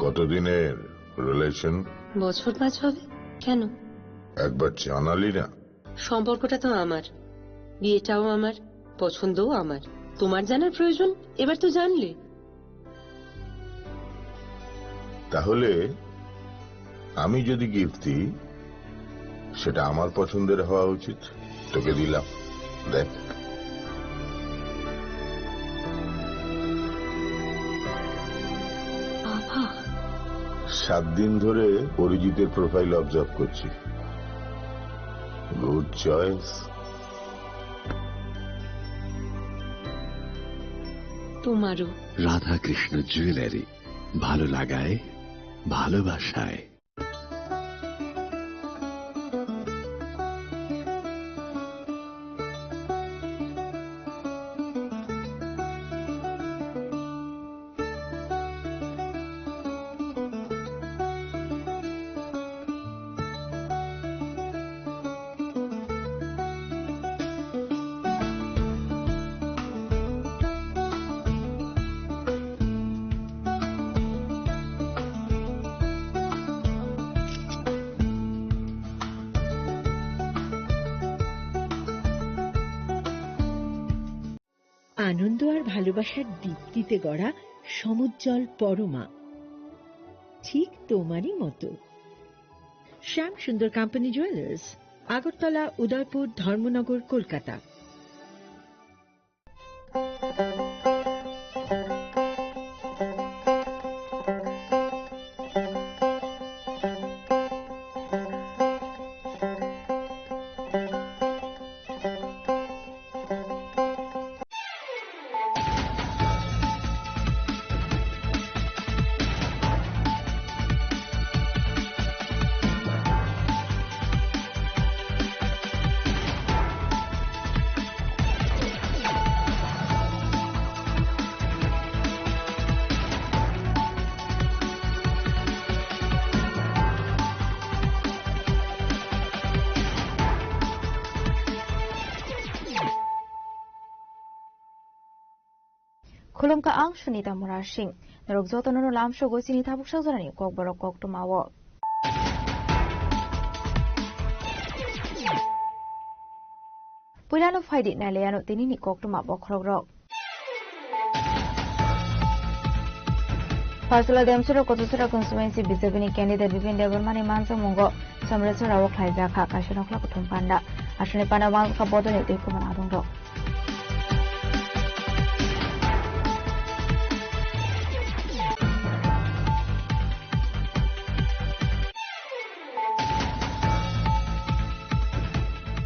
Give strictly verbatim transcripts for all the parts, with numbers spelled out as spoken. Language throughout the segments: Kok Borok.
কতদিনের রিলেশন? বছর পাঁচ হবে। কেন? একবার জানালি না। সম্পর্কটা তো আমার, বিয়েটাও আমার, পছন্দও আমার। তোমার জানার প্রয়োজন? এবার তো জানলে। তাহলে আমি যদি গিফট দিই, সেটা আমার পছন্দের হওয়া উচিত। তোকে দিলাম, দেখ। বাবা। সাত দিন ধরে অরিজিতের প্রোফাইল অবজার্ভ করছি। Good choice. তোমারও। রাধাকৃষ্ণ জুয়েলারি, ভালো লাগায়, ভালোবাসায়। আনন্দ আর ভালোবাসার দীপ্তিতে গড়া সমুজ্জ্বল পরমা, ঠিক তোমারই মতো। শ্যাম সুন্দর কোম্পানি জুয়েলার্স, আগরতলা, উদয়পুর, ধর্মনগর, Kolkata. Khulumkha ang Sunita Murasing. Norok jotono no lamsogo chini tabuk sajorani kokborok koktwmao. Puilano phaidi nailaiano tinini koktwma bokhorokrok. Phalsala Demsura Kochasura constituency B J P ni candidate Bipin Debbarmani manjakmungo Somreswara o khlaijak kha kaisa nokhla kuthum panda. Aswkni panda manjakha bodolni tei kubun adongrok.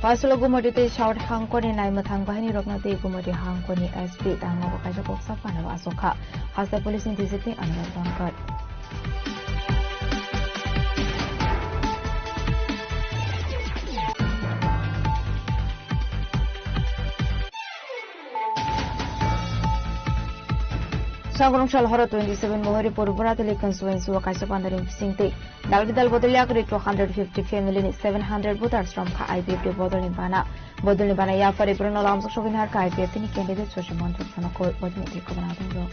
Phalsala Gumoti tei South Hangkoni naimwthang bahainirokno tei Gumoti Hangkoni S P tangnogo kaisa koksa panao achukha. Hasta police ni D C P Anurag Bankar. Sangrong sal horo twenty seven Mohori Purbo Ratili constituency o kaisa pandari bising tei dal bidal bodol yakri two hundred fifty family ni seven hundred voters romkha I P F T bodolni bana. Bodolni bana yaphari borokno lamjak sogwi naharkha I P F T ni candidate Sosomon Chokthano koi bodolni tei kobana tongro.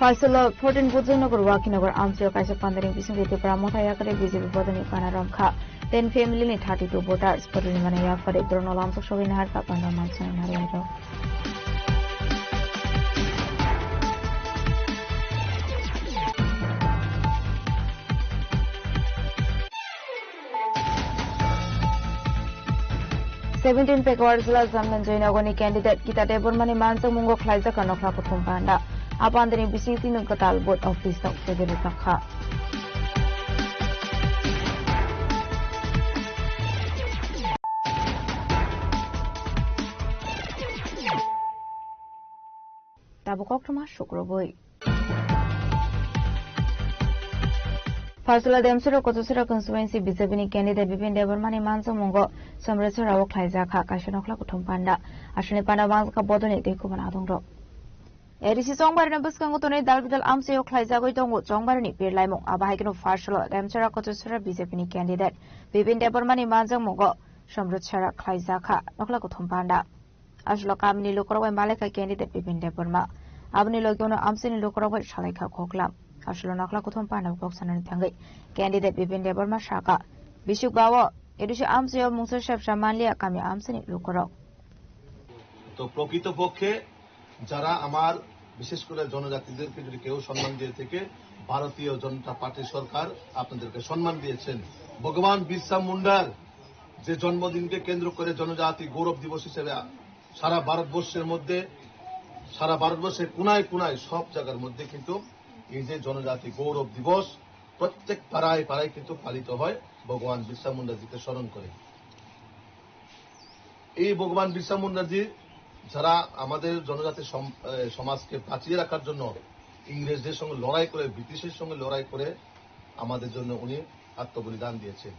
Phalsalo fourteen Bujaynagar Wakinagar amchaio kaisa pandari bisingtwi Tipra Motha yakarwi B J P bodolni bana romkha. Ten family ni thirty two voters bodolni bana yaphari borokno lamjak sogwi naharkha panda mansa narwai rok. Seventeen Pekawar Jila Jamnanjoy Nogorni candidate Gita Debbarmani manjakmungo khlaijak kha nokhla kuthum panda. A pandani bising tini kwtal vote office rok cheberi tongkha. Tabuk koktwma sukrubwi. Phalsala Demsura Kochasura constituency B J P ni candidate Bipin Debbarmani manjakmungo Somreswara o khlaijak kha kaisa nokhla kuthum panda. Aswkni panda manjakha bodolni tei kubun adongrok. A D C Chongbarini bwskango tonwi dal bidal amchaio khlaijagwi tongo Chongbarini birlaimung. Abo hai kheno first salo Demchara Kochusra B J P ni candidate Bipin Debbarmani manjakmungo somruchara khlaijakha Nokhla Kuthum Panda. Aswlo kamini lukurok bai malaikha candidate Bipin Debbarma. Aboni logi uno amchaini lukurok bai salaikha koklam. Aswlo Nokhla Kuthum Panda kok sanani thangwi candidate Bipin Debbarma sakha, bisik bao A D C amchaio mungsa sebsa manliya kami amchaini lukurok. তো প্রকৃতপক্ষে যারা আমার, বিশেষ করে জনজাতিদেরকে যদি কেউ সম্মান দিয়ে থাকে, ভারতীয় জনতা পার্টি সরকার আপনাদেরকে সম্মান দিয়েছেন। ভগবান বিরসা মুন্ডার যে জন্মদিনকে কেন্দ্র করে জনজাতি গৌরব দিবস হিসেবে সারা ভারতবর্ষের মধ্যে, সারা ভারতবর্ষের কোনায় কোনায় সব জায়গার মধ্যে কিন্তু এই যে জনজাতি গৌরব দিবস প্রত্যেক পাড়ায় পাড়ায় কিন্তু পালিত হয় ভগবান বিরসা মুন্ডাজিকে স্মরণ করে। এই ভগবান বিরসা মুন্ডাজি যারা আমাদের জনজাতি সম-, এ, সমাজকে বাঁচিয়ে রাখার জন্য ইংরেজদের সঙ্গে লড়াই করে, ব্রিটিশের সঙ্গে লড়াই করে আমাদের জন্য উনি আত্মবলিদান দিয়েছেন।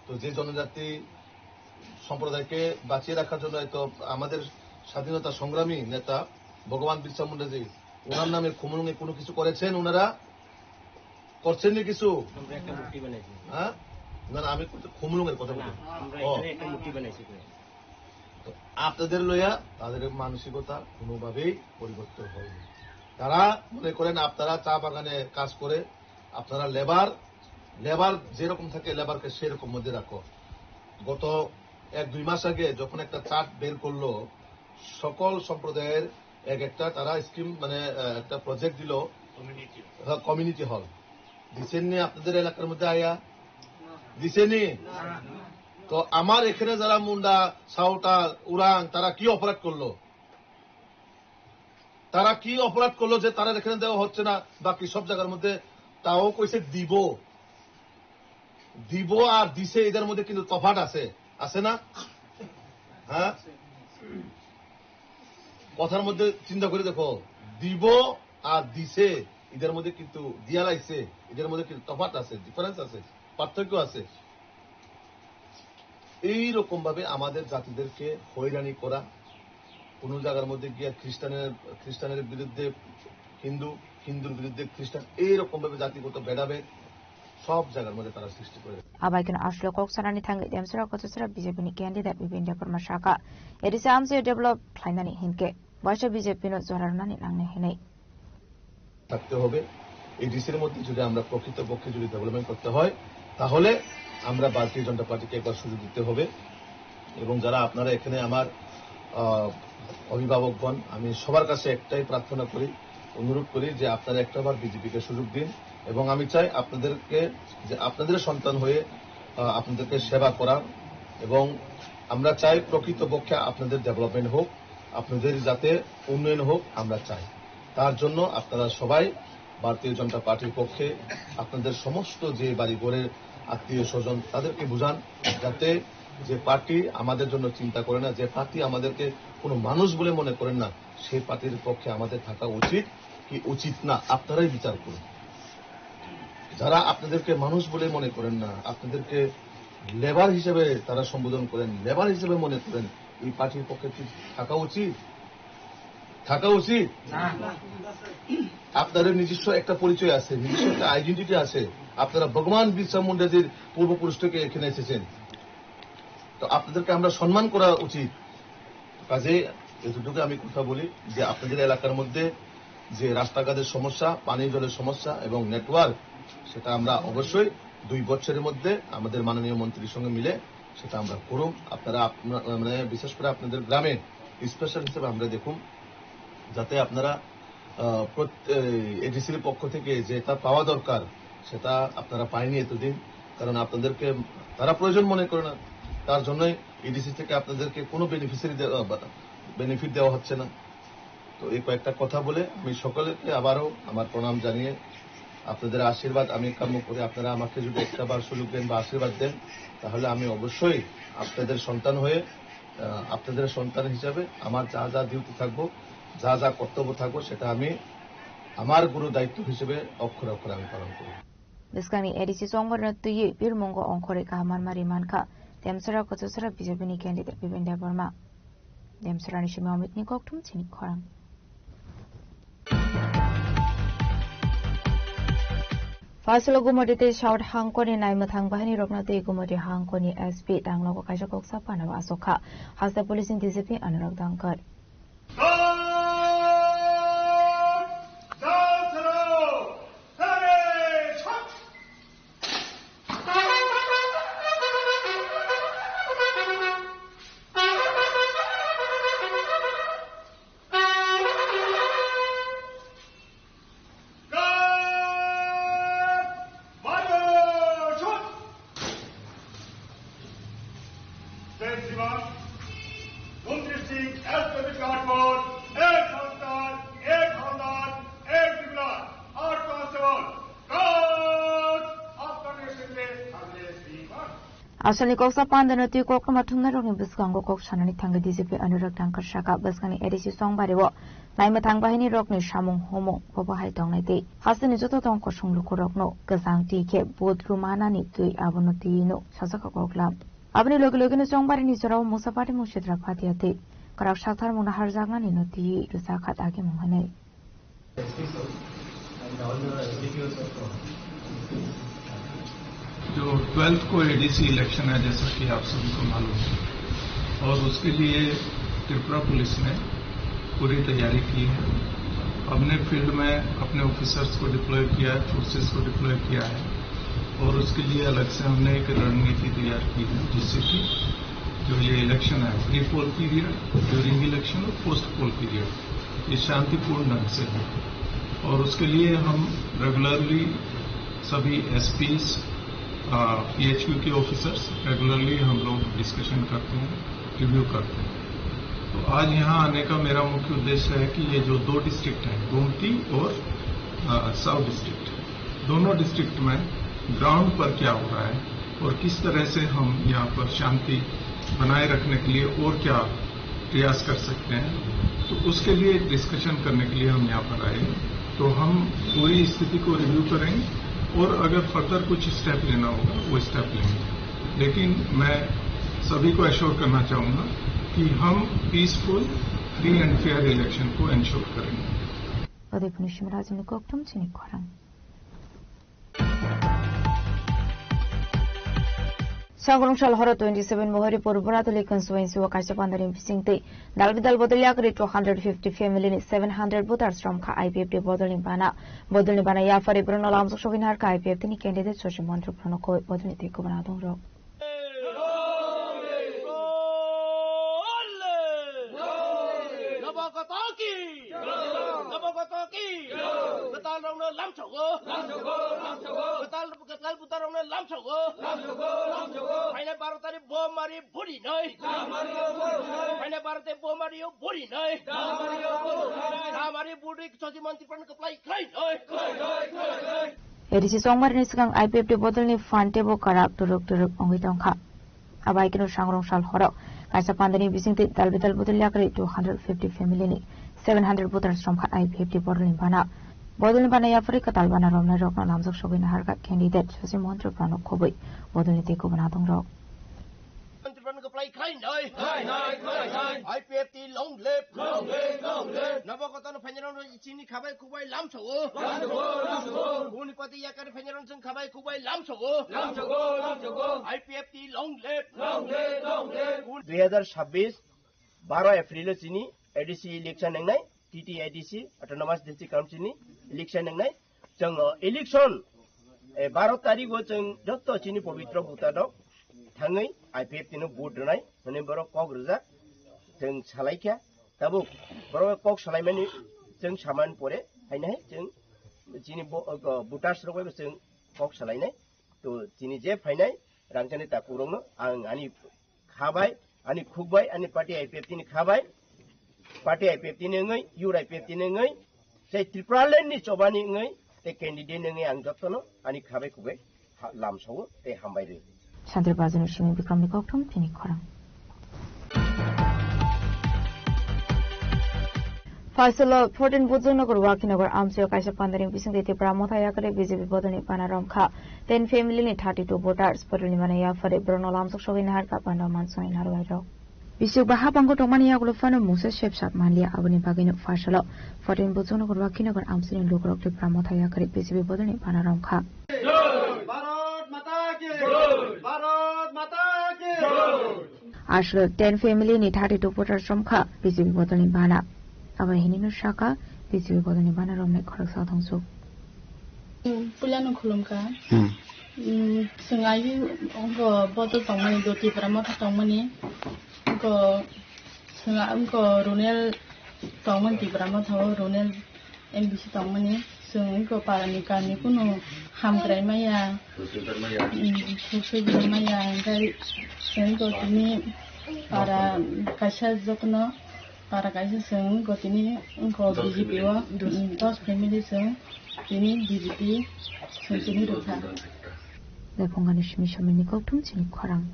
তো যে জনজাতি সম্প্রদায়কে বাঁচিয়ে রাখার জন্য হয়তো আমাদের স্বাধীনতা সংগ্রামী নেতা ভগবান বিরসা মুন্ডাজি ওনার নামে খুমুলুঙে কোনো কিছু করেছেন ওনারা? করছেন নি কিছু? আমরা একটা মূর্তি বানাইছি। হ্যাঁ, না না, আমি খুমুলুঙের কথা না, বলি। আমরা ও, এখানে একটা মূর্তি বানাইছি করে। তো আপনাদের লইয়া তাদের মানসিকতা কোনোভাবেই পরিবর্তন হয়নি। তারা মনে করেন আপনারা চা বাগানে কাজ করে, আপনারা লেবার, লেবার যেরকম থাকে লেবারকে সেরকম মধ্যে রাখো। গত এক দুই মাস আগে যখন একটা চার্ট বের করলো, সকল সম্প্রদায়ের এক একটা তারা স্কিম, মানে আহ, একটা প্রজেক্ট দিল, কমিউনিটি হল। দিছেননি আপনাদের এলাকার মধ্যে আয়া? দিছেনি? তো আমার এখানে যারা মুন্ডা, সাঁওতাল, উরাং, তারা কি অপরাধ করলো? তারা কি অপরাধ করলো যে তারা এখানে দেওয়া হচ্ছে না, বাকি সব জায়গার মধ্যে? তাও কইছে দিব। দিব আর দিছে, এদের মধ্যে কিন্তু তফাৎ আছে, আছে না? হ্যাঁ, কথার মধ্যে চিন্তা করে দেখো, দিব আর দিছে, এদের মধ্যে কিন্তু, দিয়া লাইছে, এদের মধ্যে কিন্তু তফাৎ আছে, ডিফারেন্স আছে, পার্থক্য আছে। এই রকম ভাবে আমাদের জাতিদেরকে হয়রানি করা, কোনো জায়গার মধ্যে গিয়ে খ্রিস্টানের, খ্রিস্টানের বিরুদ্ধে হিন্দু, হিন্দুর বিরুদ্ধে খ্রিস্টান, এইরকম ভাবে জাতিগত ভেদাভেদ সব জায়গার মধ্যে তারা সৃষ্টি করে। Abai kheno aswk kok sanani thangwi Demsora Kochusra B J P ni candidate Bipin Debbarma sakha, A D C amchaio develop khlainani hinkhe waisa B J P no jora rwnani nangnai hinwi. থাকতে হবে। এডিসির মধ্যে যদি আমরা প্রকৃতপক্ষে যদি ডেভেলপমেন্ট করতে হয়, তাহলে আমরা ভারতীয় জনতা পার্টিকে একবার সুযোগ দিতে হবে। এবং যারা আপনারা এখানে আমার আহ, অভিভাবকগণ, আমি সবার কাছে একটাই প্রার্থনা করি, অনুরোধ করি যে আপনারা একটা বার বিজেপিকে সুযোগ দিন। এবং আমি চাই আপনাদেরকে, যে আপনাদের সন্তান হয়ে আহ, আপনাদেরকে সেবা করার। এবং আমরা চাই প্রকৃতপক্ষে আপনাদের ডেভেলপমেন্ট হোক, আপনাদের যাতে উন্নয়ন হোক, আমরা চাই। তার জন্য আপনারা সবাই ভারতীয় জনতা পার্টির পক্ষে আপনাদের সমস্ত যে বাড়িঘরের আত্মীয় স্বজন, তাদেরকে বুঝান, যাতে যে পার্টি আমাদের জন্য চিন্তা করে না, যে পার্টি আমাদেরকে কোনো মানুষ বলে মনে করেন না, সেই পার্টির পক্ষে আমাদের থাকা উচিত কি উচিত না, আপনারাই বিচার করুন। যারা আপনাদেরকে মানুষ বলে মনে করেন না, আপনাদেরকে লেবার হিসেবে তারা সম্বোধন করেন, লেবার হিসেবে মনে করেন, এই পার্টির পক্ষে কি থাকা উচিত? থাকা উচিত? আপনাদের নিজস্ব একটা পরিচয় আছে, নিজস্ব একটা আইডেন্টিটি আছে। আপনারা ভগবান বিরসা মুন্ডাজির পূর্বপুরুষ থেকে এখানে এসেছেন, তো আপনাদেরকে আমরা সম্মান করা উচিত। কাজে এতটুকু আমি কথা বলি যে আপনাদের এলাকার মধ্যে যে রাস্তাঘাটের সমস্যা, পানীয় জলের সমস্যা এবং নেটওয়ার্ক, সেটা আমরা অবশ্যই দুই বছরের মধ্যে আমাদের মাননীয় মন্ত্রীর সঙ্গে মিলে সেটা আমরা করুম। আপনারা, আপনারা, মানে, বিশেষ করে আপনাদের গ্রামে স্পেশাল হিসেবে আমরা দেখুন, যাতে আপনারা এডিসির পক্ষ থেকে যেটা পাওয়া দরকার সেটা আপনারা পায়নি এতদিন, কারণ আপনাদেরকে তারা প্রয়োজন মনে করে না, তার জন্যই এডিসি থেকে আপনাদেরকে কোনো বেনিফিশিয়ারি, বেনিফিট দেওয়া হচ্ছে না। তো এই কয়েকটা কথা বলে আমি সকলকে আবারও আমার প্রণাম জানিয়ে আপনাদের আশীর্বাদ আমি কামনা করি। আপনারা আমাকে যদি একটা বার সুযোগ দেন বা আশীর্বাদ দেন, তাহলে আমি অবশ্যই আপনাদের সন্তান হয়ে, আহ, আপনাদের সন্তান হিসাবে আমার যা যা ডিউটি থাকবো, যা যা কর্তব্য থাকবো, সেটা আমি আমার গুরু দায়িত্ব হিসেবে অক্ষরে অক্ষরে আমি পালন করব। Bwskangni A D C chongmarino twiwi birmungo ongkhorwi kaham manma ri mankha Demsora Kochusra B J P ni candidate Bipin Debbarma. Demsora ni simi Amit ni kokthum chini khorang. Paslo Gumoti tei South Hangkoni naimwthang bahinirokno tei Gumoti Hangkoni S P tanglogo kaisa koksa panabo asokha. Hasta Police ni D G P Anurag Dangkar. Asalni koksa pandano twi koktwma thumnairokni bwskango kok sanani thangwi D G P Anurag Dangkar saka bwskangni A D C chongbari o naimwthang bahinirokni samung humung bobo hai tongnai tei hasteni joto tong kosong lukurokno kwchang twi khe vote rwmanani twi abono twi no sajakha koklam. Aboni logi logino chongbarini jorao mungsa party mungsa sitra phatia tei kwrak sakthar mungna harjaknanino twi rwjakha dagi mung hwnwi. जो ट्वेल्थ को ADC election है, जैसा कि आप सभी को मालूम है, और उसके लिए त्रिपुरा पुलिस ने पूरी तैयारी की है। हमने फील्ड में अपने ऑफिसर्स को डिप्लॉय किया है, फोर्सेस को डिप्लॉय किया है, और उसके लिए अलग से हमने एक रणनीति तैयार की है, जिससे कि जो ये इलेक्शन है, pre poll period, during election और पोस्ट पोल पीरियड, ये शांतिपूर्ण ढंग से हो। और उसके लिए हम रेगुलरली सभी एसपीज, पीएचक्यू के ऑफिसर्स, रेगुलरली हम लोग डिस्कशन करते हैं, रिव्यू करते हैं। तो आज यहाँ आने का मेरा मुख्य उद्देश्य है कि ये जो दो डिस्ट्रिक्ट हैं, गोमती और साउथ डिस्ट्रिक्ट, दोनों डिस्ट्रिक्ट में ग्राउंड पर क्या हो रहा है और किस तरह से हम यहाँ पर शांति बनाए रखने के लिए और क्या प्रयास कर सकते हैं, तो उसके लिए डिस्कशन करने के लिए हम यहाँ पर आए। तो हम पूरी स्थिति को रिव्यू करेंगे और अगर फर्दर कुछ स्टेप लेना होगा, वो स्टेप लेंगे। लेकिन मैं सभी को एश्योर करना चाहूँगा कि हम peaceful, free and fair election को एंश्योर करेंगे। Udaipurni Simrajini kokthum chini khorang. Sangrong sal horo twenty seven Mohoripur Boratoli constituency o kaisa pandari bising tei dal bidal bodol yakri two hundred fifty family ni seven hundred voters romkha I P F T bodolni bana. Bodolni bana yapharwi borokno lamjak sogwi narwkha I P F T ni candidate Sosi Montri Pranab Khoboi bodolni tei kubun adongrok. Nabagata ki! Nabagata ki! Kwtal rokno lamsogo! Kwtal, kwtal buta rokno lamsogo! Phainai baro tari bomari buri noi! Phainai baro te bomari o buri noi! Damari buri Sosi Montri Pranab kwplai khlai noi! A D C chongmarini swkang I P F T bodolni phan teibo kwrak turuk turuk wngwi tongkha. Abo hai kheno sangrong sal horo kaisa pandani bisingtwi dal bidal bodol yakri two hundred fifty family ni seven hundred voters romkha I P F T bodolni bana. Bodolni bana yapharwi kwtal bana romnairokno lamjak sogwi naharkha candidate Sosi Montri Pranab Khoboi bodolni tei kubun adongrok. Montri Pranab kwplai khlai noi. I P F T long live. Long live, long live. Nabagata no phainai rok chini khabai khubai lamsogo. Lamsogo, lamsogo. Buni pati yakari phainai rok chwng khabai khubai lamsogo. Lamsogo, lamsogo. I P F T long live. Long live, long live. Dui hazar sabbish baro April o chini A D C election wngnai, T T A D C, Autonomous District Council ni election wngnai. Chwng, o, election, e, baro tarik o chwng joto chini pobitro buta rok thangwi I P F T no vote rwnai hwnwi borok kok rwjak. Chwng salai kha, tabuk borok kok salaimani chwng samani pore haino hai chwng chini bo-, o, voters rok bai bo chwng kok salainai. To chini je phainai rangchakni takhuk rokno ang ani kha bai, ani khuk bai, ani party I P F T ni kha bai, party I P F T ni wngwi, yur I P F T ni wngwi, tei Tripura land ni choba ni wngwi, tei candidate ni wngwi ang jotono ani kha bai, khuk bai ha-, lamsao tei hambai rwi. Santri Bazar ni simi Bikram ni kokthum tini khorang. Phaisalo fourteen Bujongnagar Wakhinagar amchaio kaisa pandari bisingtwi Tipra Motha yakari B J P bodolni bana romkha. Ten family ni thirty two voters bodolni bana yapharwi borokno lamjak sogwi naharkha panda mansongni narwai rok. Bisik ba hapang tongmani yagulo phano mungsa sepsap manliya, aboni bagwino pharsalo fourteen Bojongnagar Lakhinagar amchaini lukurok Tipra Motha yakarwi B J P bodolni bana romkha. Bharat Mata ki Jai! Bharat Mata ki Jai! Aswk ten family ni thirty-two voters romkha B J P bodolni bana. Abo hinino sakha B J P bodolni bana romnai khoroksa tongsu. Puilano khulumkha. Hmm. Hmm, chwng ayu wngkha bodol tongmani, do Tipra Motha tongmani. Wngkha chwng wngkha Runel tongmani Tipra Motha o, Runel M D C tongmani. Chwng wngkha parani kami kunu hamkrai maya. Hmm, khusui maya. Hingke chwng wngkha tini para kaisa jotono. Para kaisa chwng wngkha tini wngkha B J P o, mm, dos family chwng tini B J P chwng tini rwkha. Lephungani simi samini kokthum chini khorang.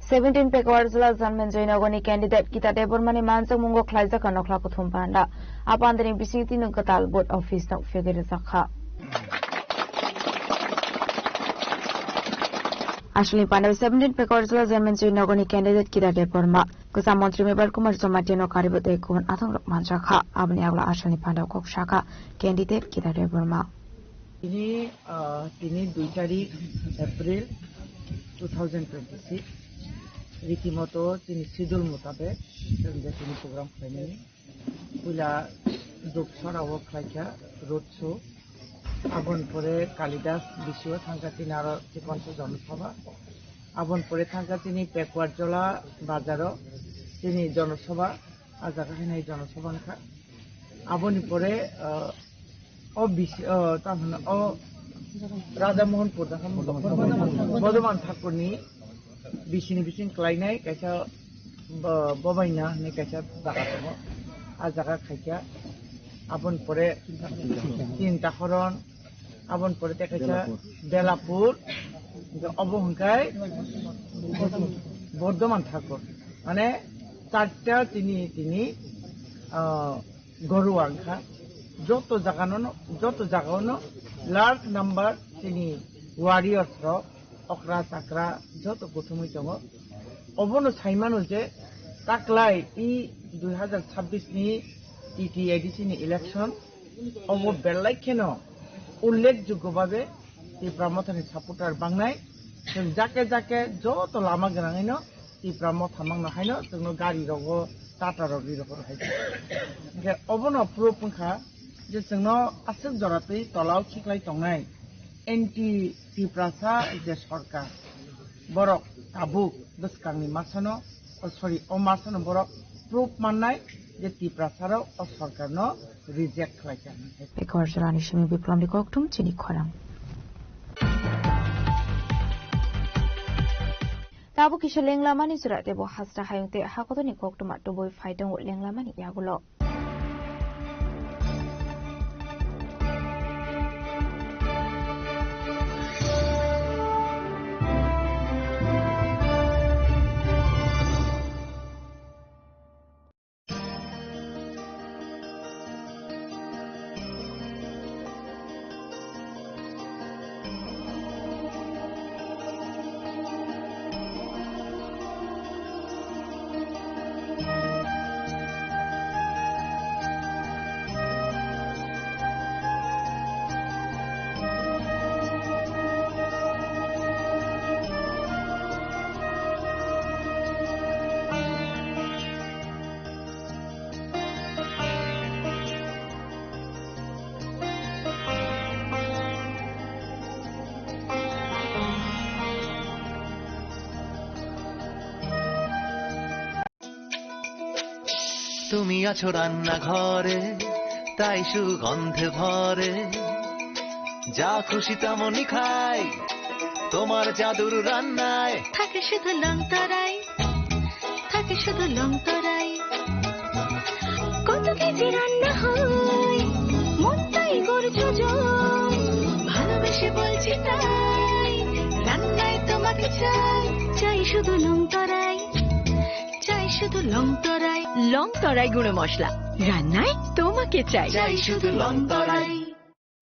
Seventeen Pekawar Jila Janmenjoy Nogorni candidate Gita Debbarmani manjakmungo khlaijak kha nokhla kuthum panda. A pandani bisingtwi no kwtal vote office no phegwi rwjak kha. Aswkni panda seventeen Pekawar Jila Janmenjoy Nogorni candidate Kira Debbarma, kwcham montri Mebar Kumar Jamatia no karwi tei kubun athongrok manjakha. Aboni yagulo aswkni panda kok sakha candidate Kira Debbarma. Tini, ah, tini dui tarik April two thousand twenty-six. Ritimoto chini schedule mutabek chwng je tini program khlaimani. Puila Dupsora o khlaikha road show. Aboni pore Kalidas bisio thangkha tini aro chikon se Jonosabha. Aboni pore thangkha tini Pekwarjola bazaro tini Jonosabha, a jaga hinai Jonosabha wngkha. Aboni pore, ah, o bisi, ah, tamo hino o Raja Mohanpur da kha Bodhoman Thakurni bisini bising klainai kaisa, bo-, Bobaina hinui kaisa jaga tongo. A jaga khaikha. Aboni pore Chintahoron. Aboni pore tei kaisa Belapur. Belapur. Obo hwnkhe Bordhoman Thakur. Mane charta tini, tini, ah, Goruwa wngkha. Joto jagano, joto jagano large number chini warriors rok, okra chakra joto kuthumwi tongo. Obono saimano je taklai i dui hazar chabbish ni T T A D C ni election, obo belai kheno ullekjoggo babe Tipra Mothani supporter bangnai. Chwng jake jake joto lama gwnangwino Tipra Motha mangno haino chwngno gari rogo, Tata rok ri rogo hai. Hingke obono proof wngkha je chwngno aswk jora twi tolao khiklai tongnai anti Tiprasa je sorkar, borok tabuk bwskangni masano, oh, sorry, o masano borok proof mannai je Tiprasarok o sorkarno reject khlaikha. Pekawar Jilani simi Biplomni kokthum chini khorang. Tabuk kisa lenglamani jora tebo hasta hayung tei hakotorni koktwma tubui phai tongo lenglamani yagulo. তুমি আছো রান্নাঘরে, তাই সুগন্ধে ভরে। যা খুশি তেমনই খাই, তোমার জাদুর রান্নায়। থাকে শুধু লংতরাই, থাকে শুধু লংতরাই। কত কেজি রান্না হয়, মনটাই গড়ে যোজন। ভালোবেসে বলছি তাই, রান্নায় তোমাকে চাই, চাই শুধু লংতরাই। চাই শুধু লংতরাই, লংতরাই গুঁড়ো মশলা। রান্নায় তোমাকে চাই। চাই শুধু লংতরাই।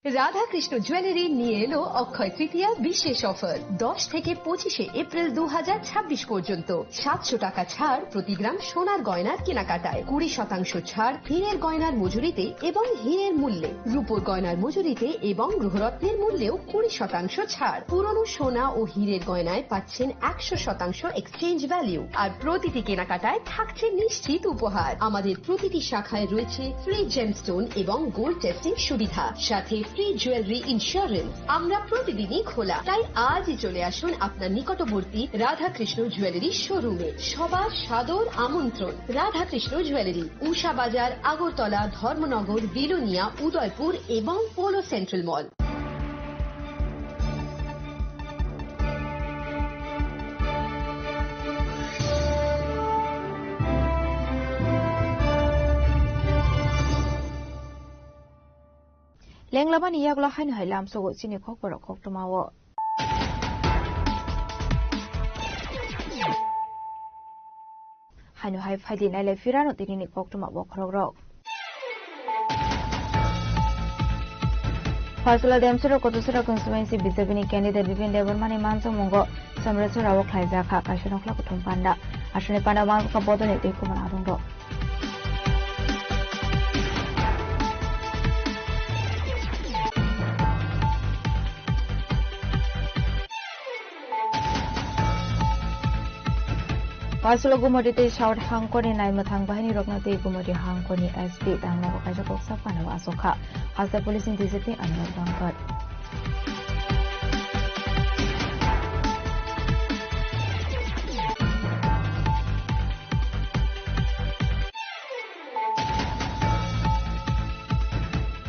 রাধাকৃষ্ণ জুয়েলারি নিয়ে এলো অক্ষয় তৃতীয়া বিশেষ অফার। দশ থেকে পঁচিশে এপ্রিল দু হাজার ছাব্বিশ পর্যন্ত সাতশো টাকা ছাড় প্রতি গ্রাম সোনার গয়নার কেনাকাটায়, কুড়ি শতাংশ ছাড় হীরের গয়নার মজুরিতে এবং হীরের মূল্যে, রূপোর গয়নার মজুরিতে এবং গ্রহরত্নের মূল্যেও কুড়ি শতাংশ ছাড়। পুরনো সোনা ও হীরের গয়নায় পাচ্ছেন একশো শতাংশ এক্সচেঞ্জ ভ্যালু, আর প্রতিটি কেনাকাটায় থাকছে নিশ্চিত উপহার। আমাদের প্রতিটি শাখায় রয়েছে ফ্রি জেমস্টোন এবং গোল্ড টেস্টিং সুবিধা, সাথে ফ্রি জুয়েলারি ইন্স্যুরেন্স। আমরা প্রতিদিনই খোলা, তাই আজই চলে আসুন আপনার নিকটবর্তী রাধাকৃষ্ণ জুয়েলারি শোরুমে। সবার সাদর আমন্ত্রণ। রাধাকৃষ্ণ জুয়েলারি, উষা বাজার, আগরতলা, ধর্মনগর, বিলোনিয়া, উদয়পুর এবং polo central mall. Lenglamani yagulo haino hai lamsogo chini kokborok koktwmao. Haino hai phaidi nailai phirano tinini koktwma bokhorokrok. Phaisala Demsoro Kochusara constituency B J P ni candidate Bipin Debbarmani manjakmungo Samrasora o khlaijak kha kaisa nokhla kuthum panda. Aswkni panda manjakha bodolni tei kubun adongrok. Phaisalo Gumoti tei South Hangkoni naimwthang bahinirokno tei Gumoti Hangkoni S P tangmao kaisa koksa panao achukha. Haste police ni D C P Anurag Rangkar.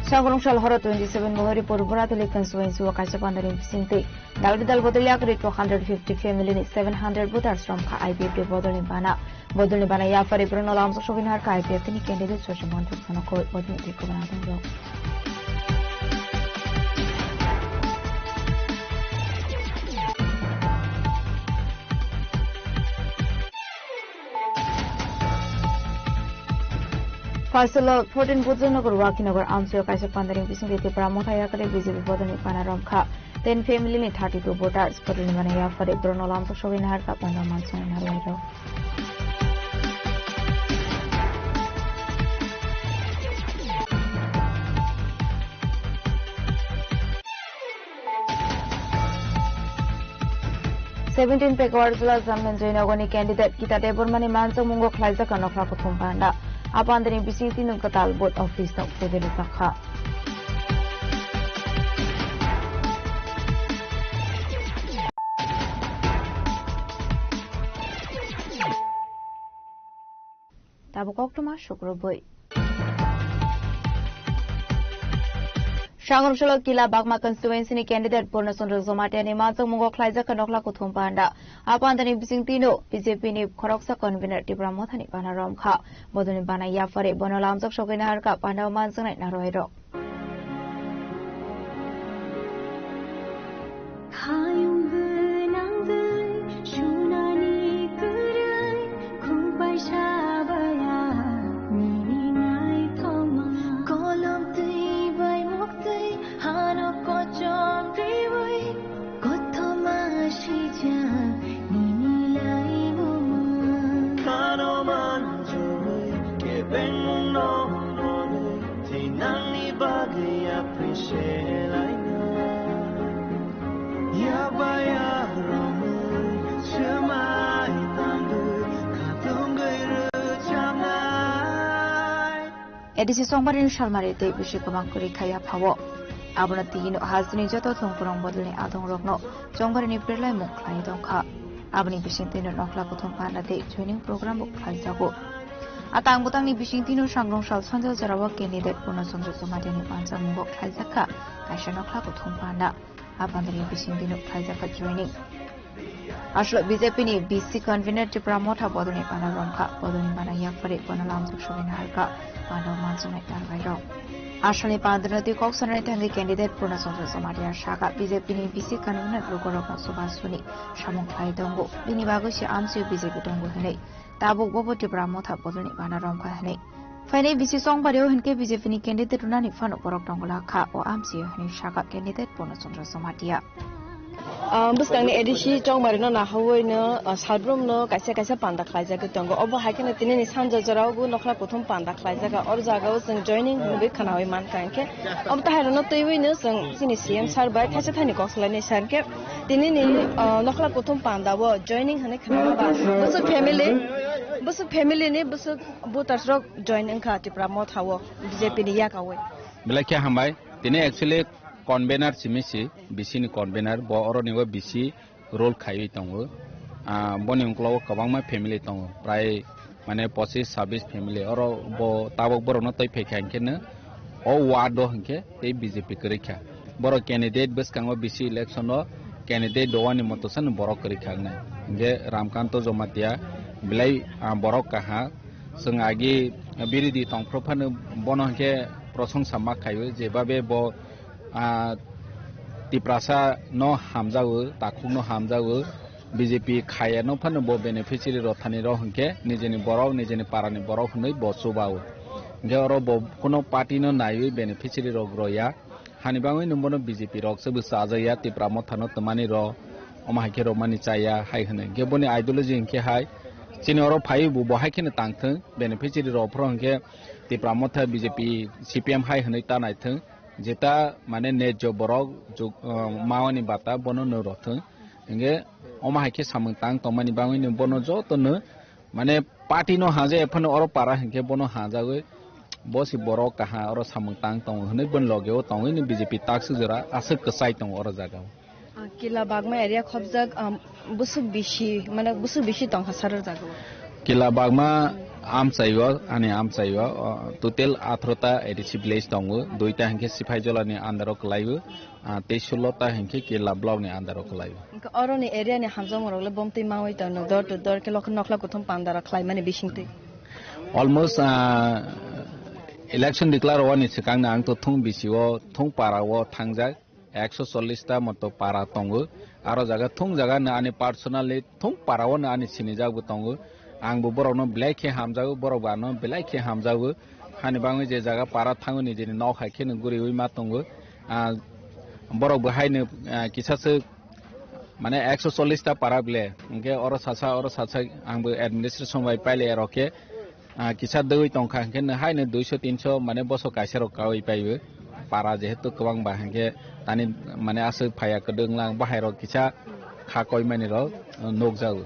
Sangrong sal horo twenty seven Bohori Pur Boratali constituency o kaisa pandari bising tei dalbi dal bodol yakri two hundred fifty family ni seven hundred voters romkha I P F T bodolni bana. Bodolni bana yaphari borokno lamjak sogwini harkha I P F T ni candidate Sosomon Chukmano koi bodolni tei kubun adongrok. Phaisalo fourteen Bujanagar Wakinagar amchaio kaisa pandari bisingtwi Tipra Motha yakarwi B J P bodolni bana romkha. Ten family ni thirty two voters bodolni bana yaphari borokno lamjak sogwini harkha panda mansong narwai rok. Seventeen Pekawar Jula Jamnanjoy Nogorni candidate Gita Debbarmani manjakmungo khlaijak kha nokhla kuthum panda. A pandani bisingtwi nwng kwtal vote office no phuiwi rwjak kha. Tabuk koktwma sukrubwi. Sangrumsalo Kila Bagma constituency ni candidate Purna Chandra Jamatia ni manjakmungo khlaijak kha nokhla kuthum panda. A pandani bisingtwino B J P ni khoroksa convener Tipra Mothani bana romkha. Bodolni bana yaphari bono lamjak sogwi naharkha panda o manjaknai narwai rok. Hayung gwnang twi sunani kwrwi, khukbai sabaya nini naithokma. Kolom twi bai muk twi hano kochom twiwi, kothoma sijak nini laimungma. Khano manjui kebengmungno nini Thinangni bagwi yapri selaina. Yabaya romwi swmai tangwi khatungwi rwchapnai. A D C Songbarini salmari tei bisi kwbang kwrwi kha yaphao. Abono tiyino hasteni joto thwngkwrwng bodolni adongrokno Songbarini birlaimung khlai tongkha. Aboni bisingtwino nokhla kuthum panda tei joining program bo khlaijago. A tang bwtangni bisingtwino sangrong sal sanja jorao candidate Purna Chandra Jamatiani manjakmungo khlaijak kha kaisa nokhla kuthum panda. A pandani bisingtwino khlaijak kha joining. Aswk B J P ni B C convener Tipra Motha bodolni bana romkha, bodolni bana yaphari bono lamjak sogwi naharkha, bana manjaknai narwai rok. Aswkni pandano twi kok sanani thangwi candidate Purna Chandra Jamatia sakha, B J P ni B C convener lukurokno chubachu ni samung khlai tongo, bini bagwi se amchaio B J P tongo hwnwi. Tabuk bobo Tipra Motha bodolni bana romkha hwnwi Phainai bisi chongbario hinkhe B J P ni candidate rwnani phano borok tongwla kha o amchio hinwi sakha candidate Purno Chandra Jamatia. Ah, bwskangni A D C chongbarino nahawi no, ah, salbrum no kaisa kaisa panda khlaijagwi tongo. Obo hai kheno tini ni sanja jorao bo nokhla kuthum panda khlaijak. Or jagao chwng joining hinwi khwnawi mankha hinkhe obo tahairokno twiwi no chwng chini C M sir bai thaisa thani kok salainai sir hinkhe tini ni, ah, nokhla kuthum panda o joining hinwi khwnawi ba bwswk family, bwswk family ni bwswk voters rok join wngkha Tipra Motha o B J P ni yakao. Belai khe hambai. Tini actually convener simi si, B C ni convener, bo oro ni o B C role khaiwi tongo. Ah, boni uklogo kwbangma family tongo, prai mane pochis sabis family. Oro bo tabok borokno twi phaikha hinkhe no o ward o hinkhe tei B J P kwrwi kha. Borok candidate bwskango B C election o candidate dowani moto sano borok kwrwi kha wngnai. Hinkhe Ramkanto Jamatia belai, ah, borok kaha. Chwng agi biridhi tongphru phano bono hinkhe prosongsa ma khaio, jebabe bo, ah, Tiprasa no hamjago, takhuk no hamjago, B J P khaya no phano bo beneficiary rok thani rok hinkhe nijeni borok, nijeni para ni borok hinwi bo chubao. Hinkhe oro bo kuno party no naiwi beneficiary rok roya. Hani bagwi nung bono B J P rok se bwsa ajakya, Tipra Motha no twmani rok, omo hai khe romani chaya hai hwnwi. Hinkhe boni ideology hinkhe hai, chini oro phaiwi bo bo hai kheno tang thung, beneficiary rok phoro hinkhe Tipra Motha B J P C P M hai hwnwi ta nai thung, jeta mane nejjo borok juk, uh, mawani bata bono no rw thung. Hinkhe omo hai khe samung tang tongmani bagwi no bono joto no mane party no haja ephano oro para hinkhe bono hajagwi bo si borok kaha oro samung tang tongo hinwi boni loge o tongwi ni B J P tak sujora aswk kwchai tongo oro jaga o. Ah, Kila Bagma area khobjak, um, busuk bisi, mane busuk bisi tongkha sar o jaga o. Kila Bagma amchai o, ani amchai o, o, total atharo ta A D C village tongo, duita hinkhe Siphaijola ni under o kwlai o. Ah, tei sullo ta hinkhe Killa block ni under o kwlai o. Hinkhe oro ni area ni hamjakma rok le bomtwi mawi tong no door to door khe lok-, nokhla kuthum panda rok khlai mani bising twi. Almost, ah, election declare wani swkang no ang to thung bisi o, thung para o thangjak ekso chollish ta moto para tongo. Aro jaga thung jaga no ani personally thung para o no ani sinijak bo tongo. Ang bo borok no belai khe hamjago, borok bo ano belai khe hamjago. Hani bagwi je jaga para thango nijeni nok hai khe no guriwi ma tongo. Ah, borok bo haino, ah, kisa se mane ekso chollish ta para bile, hinkhe oro sasa, oro sasa ang bo administration bai pailai rok khe, ah, kisa dogwi tongkha, hinkhe no haino duiso tinso mane bosok kaisa rok kawi paibo para, jehetu kwbang ba hinkhe tani mane aswk phaiya kwdwng lang bahai rok kisa kha koimani rok, ah, nukjago.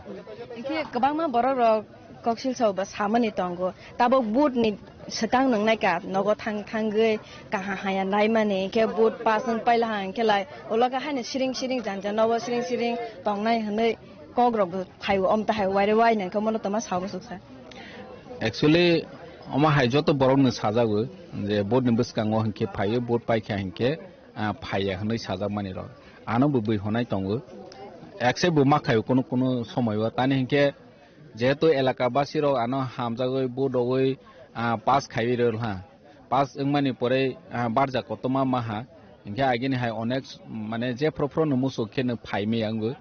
Hinkhe kwbangma borok rok koksil sao ba samani tongo. Tabok vote ni swkang nwngnai ka, nogo thang thangwi kaha haya naimani, hinkhe vote pass wng paila ha hinkhe lai, ulo khe haino siring siring janja nogo siring siring tongnai hinwi kok rok bo phaio, omta hai waire wai nai khe mono toma sao musuksa. Actually, omo hai joto borok no sajago je vote ni bwskango hinkhe phaio, vote paikha hinkhe, ah, phaiya hinwi sajakmani rok. Ano bo bui honai tongo. Ekse bo ma khaio kunu kunu somoio. Tani hinkhe jehetu elaka basi rok ano hamjagwi, vote rogwi, ah, pass khaiwi rwha. Pass wngmani pore, ah, barja kotorma maha. Hinkhe agini hai onek s-, mane jephru phru no musuk khe no phaimaya wngwi.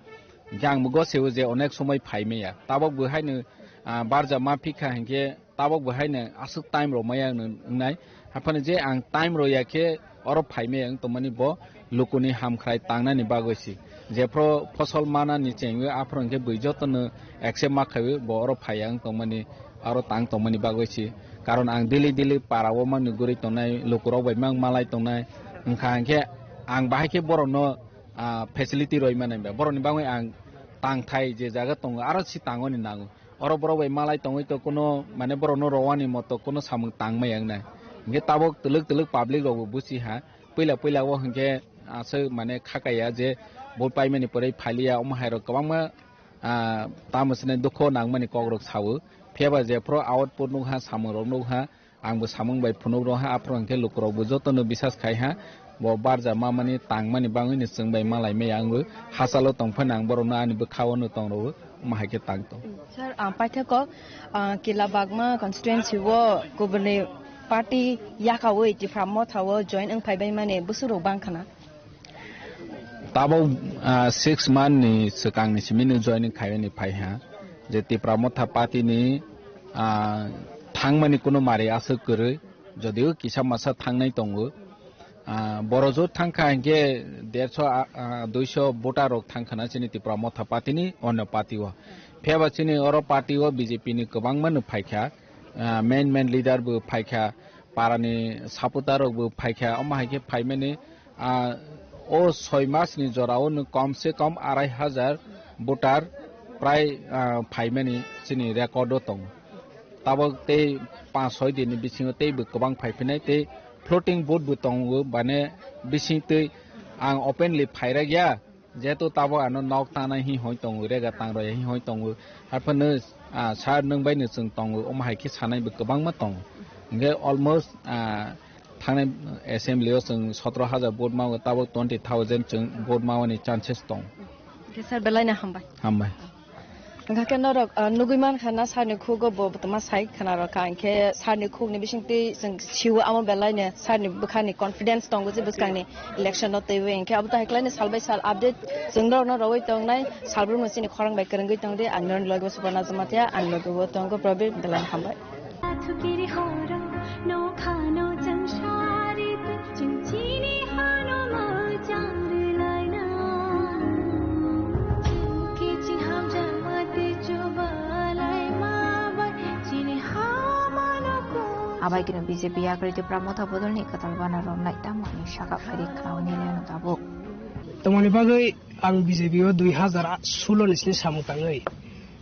Hinkhe ang bo gosio je onek somoi phaimaya. Tabok bo haino, ah, barja ma phikha hinkhe tabok bo haino aswk time rok maya wng-, wngnai. Haphano je ang time rok ya khe oro phaimaya wng tongmani bo lukuni hamkhrai tangnani bagwi si. Jephru phosol manani chengwi aphuru hinkhe bui jotono accept ma khaiwi bo oro phaiya wng tongmani, aro tang tongmani bagwi si. Karon ang daily daily para o mangni guri tongnai, lukurok bai mang malai tongnai. Wngkha hinkhe ang bahai khe borokno, ah, facility roi manai ba. Borokni bagwi ang tangthai je jaga tongo, aro si tangoni nango. Oro borok bai malai tongwi to kuno, mane, borokno rowani moto kuno samung tang maya wngnai. Hinkhe tabok twlwk twlwk public rokbo buchi ha. Puila puila o hinkhe aswk, mane, khakaya je vote paimani pore phaliya, omo hai rok kwbangma, ah, tamo sene dukho nangmani kok rok sao. Phiya ba jephru output nukha, samung rok nukha, Ang bo samung bai phunuk rw ha, aphuru hwnkhe lukurok bo jotono bisas khai ha. Bo barja mamani tangmani bagwino chwng bai malai maya wngwi hachalo tong phano ang borokno ani bwkhao no tong rw, omo hai khe tang tong. Sir, ah, paithakgo, ah, Kila Bagma constituency o kubuni party yakaui Tipra Motha o join wng phai bai mani bwswk rok bang khana? Tabok, ah, six month ni swkang ni simi no joining khaiyani phai ha, je Tipra Motha party ni, ah, thangmani kunu mari aswk kwrwi, jodio kisa masa thangnai tongo. Ah, boro jot thangkha hinkhe derso, ah, ah, duiso voter rok thangkhana chini Tipra Motha party ni onno party o. Phiya ba chini oro party o B J P ni kwbangma no phaikha, ah, main main leader bo phaikha, parani supporter rok bo phaikha, omo hai khe phaimani, ah, o soi mas ni jora o no kom se kom arai hajar voter prai, ah, phaimani chini record o tongo. Tabok tei panch soi din ni bisingo tei bo kwbang phai phinai tei floating vote bo tongo, bane bising twi ang openly phai rwk ya, jehetu tabok ano nok tanai hi hoi tongo, rega tang roi hi hoi tongo, haphano, ah, sir nwng bai no chwng tongo, omo hai khe sanai bo kwbangma tongo. Hinkhe almost, ah, thangnai assembly o chwng sotro hajar vote ma o, tabok twenty thousand chwng vote ma o ni chances tongo. Khe sir, belai no hambai. Hambai. Hwnkha khe norok, ah, nugui mankha na sir ni khugo bo tongma sai khna rwkha, hinkhe sir ni khuk ni bising twi chwng sio amo belai no sir ni bwkha ni confidence tongo je bwskang ni election no twiwi, hinkhe abo to hai kwlai no sal bai sal update chwng norok no rwui tongnai, salbrumno chini khorang bai kwrwngwi tongdi, ang norok ni logi o Subarna Jamatia, ang logi o tongo Probir, belai no hambai. Thukiri horo, nokhano chwng sari twi, chwng chini hano mwchang rwlaina. Chwng khe chini hamjakma tei chubalai ma bai, chini hamano kung. Abai khe B J P yakarwi Tipra Motha bodolni kwtal bana romnai tamo hinwi saka phaiwi khnaui nini ano tabuk. Tamoni bagwi ang B J P o dui hazar sulo ni sini samung tangwi.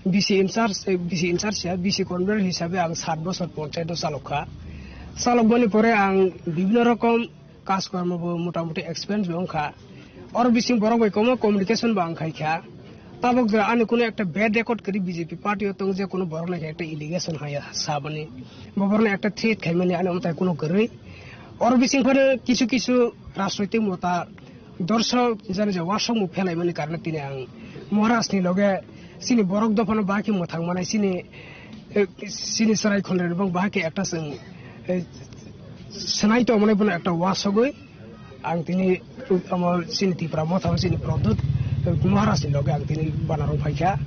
B C in charge, eh, B C in charge ya, B C convener hisabe ang sat bosor ponchayat o chalok kha. Chalok boni pore ang bibhinno rokom kaj kormo bo motamuti experience bo wngkha. Oro bising borok bai komo communication bo ang khai kha. Tabok jora ani kuno ekta bad record kwrwi B J P party o tong je kuno borok nai ekta allegation haya sabani. Bo borok nai ekta threat khaimani ani omtai kuno kwrwi. Oro bising phano kisu kisu rajnoitik mota Dorsok jani je wasok mung phelaimani karone tini ang Maharaj ni loge chini borok dophano bahai khe mwthang manai chini, eh, chini chwrai khonrwi bang bahai khe ekta chwng, eh, swnai tongmani bono ekta wasogwi ang tini omo chini Tipra Motha o chini Pradyut, eh, Maharaj ni loge ang tini banarong phaikha.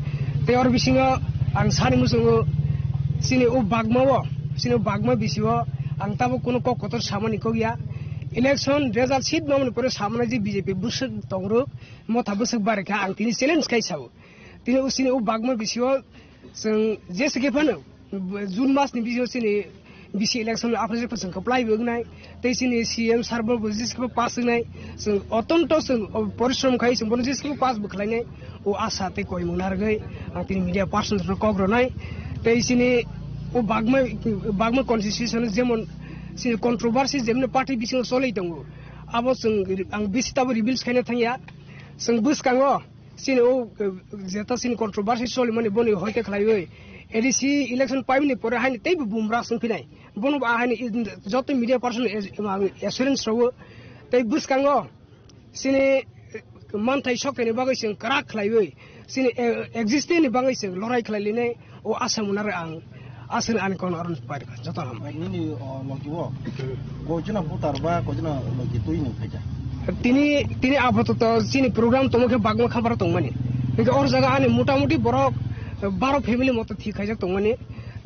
Tei oro bisingo ang sani muchungo chini o bagma o, chini o bagma bisio ang tabuk kunu kok kotor samani kok ya. Election result seat mamani pore samani je B J P bwswk tongrwk, motha bwswk barikha, ang tini challenge khai sao. Tini o chini o bagma bisio chwng jese khe phano June mas ni bisio chini B C election aphre jepho chwng kwplai bo wngnai, tei chini C M sir bo jese khe pass wngnai, chwng otonto chwng porishrom khai chwng bono jese khe pass bo khlainai. O asa tei koimung narwgwi ang tini media person rokno kok rwnai. Tei chini o bagma, bagma constitution jemon chini controversy jemon party bisingo cholwi tongo, abo chwng ang bisi tabo reveals khaina thangya. Chwng bwskango chini o, eh, jeta chini controversy cholimani boni hoite khlaiwi A D C election paimani pore haini teibo bumra swngphinai. Bono bo haini joto media person as-, assurance rwo. Tei bwskango chini, eh, manthai sokthai ni bagwi chwng kwrak khlaiwi, chini, eh, existence ni bagwi chwng lorai khlai linai, o asa mwnare ang aswk ani kono oro pairkha, joto ham. Nini, o, logi o, koi jona voter ba koi jona logi twi nung phaikha? Tini, tini apatot chini program tongma khe bagma khabaro tongmani. Hinkhe or jaga ani motamuti borok, eh, baro family moto thik khaijak tongmani.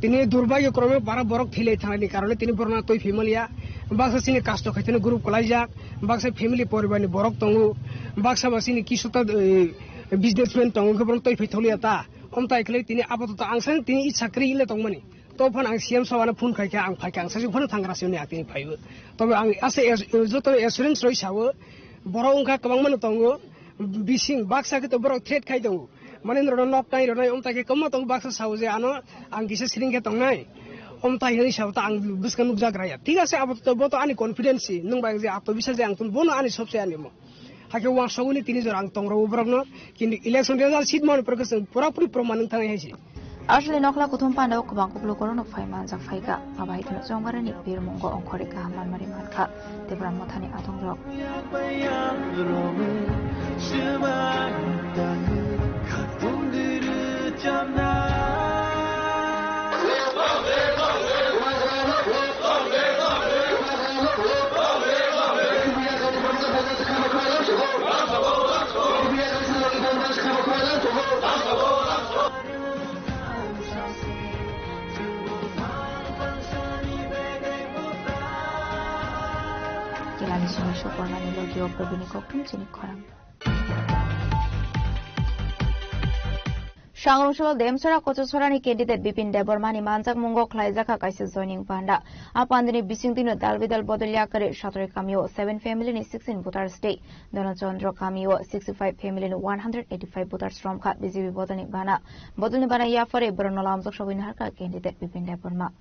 Tini durbagyo krome bara borok thilai thangnani karone tini borokno twi phimaliya. Baksa chini kasto khaitani group kwlaijak. Baksa family poribarni borok tongo, baksa ba chini kisota, eh, businessman tongo, hwnkhe bono twi phai tholiya ta. Omtai khlai tini apatot ang sani tini icha kwrwi ile tongmani. To phano ang C M sabano phone khai kha, ang phai kha, ang sasi phano thangra siyoni ang tini phaibo. Tobe ang asa as-, joto assurance roi sao, borok wngkha kwbangmano tongo, bising baksa khe to borok threat khai tongo. Mane norokno nok tai rwnai, omtai khe kwbangma tongo baksa sao je ano ang kisa siring khe tongnai. Omtai hinwi sao ta ang bwskango nukjak raya. Thik ase, abo to, bo to ani confidence si. Nwng bai je ato bisa je ang tun bono ani sobse ani mo. Hakhe wansogoni tini jora ang tongrok borokno. Kintu election result seat mani pore khe chwng pura puri proman wng thangwi hai se. Aswkni nokla kuthum panda o kwbang kupuluk borokno phai manjak phaikha. Abo hai kheno Chongbarani birmungo ongkhorwi kaham manmani mankha Tipra Mothani adongrok. Bormani logio Probini Kokthum chini khorang. Sangrungsalo Demsora Kochasora ni candidate Bipin Debbarma ni manjak mungo khlaijak kha kaisa joining panda. A pandani bisingtwi no dal bidal bodol yakari Satrai kamio seven family ni sixteen voters tei Dhanachandra kamio sixty five family ni one hundred eighty five voters romkha B J P bodol ni bana. Bodol ni bana yaphare borok no lamjak sogwi naharkha candidate Bipin Debbarma.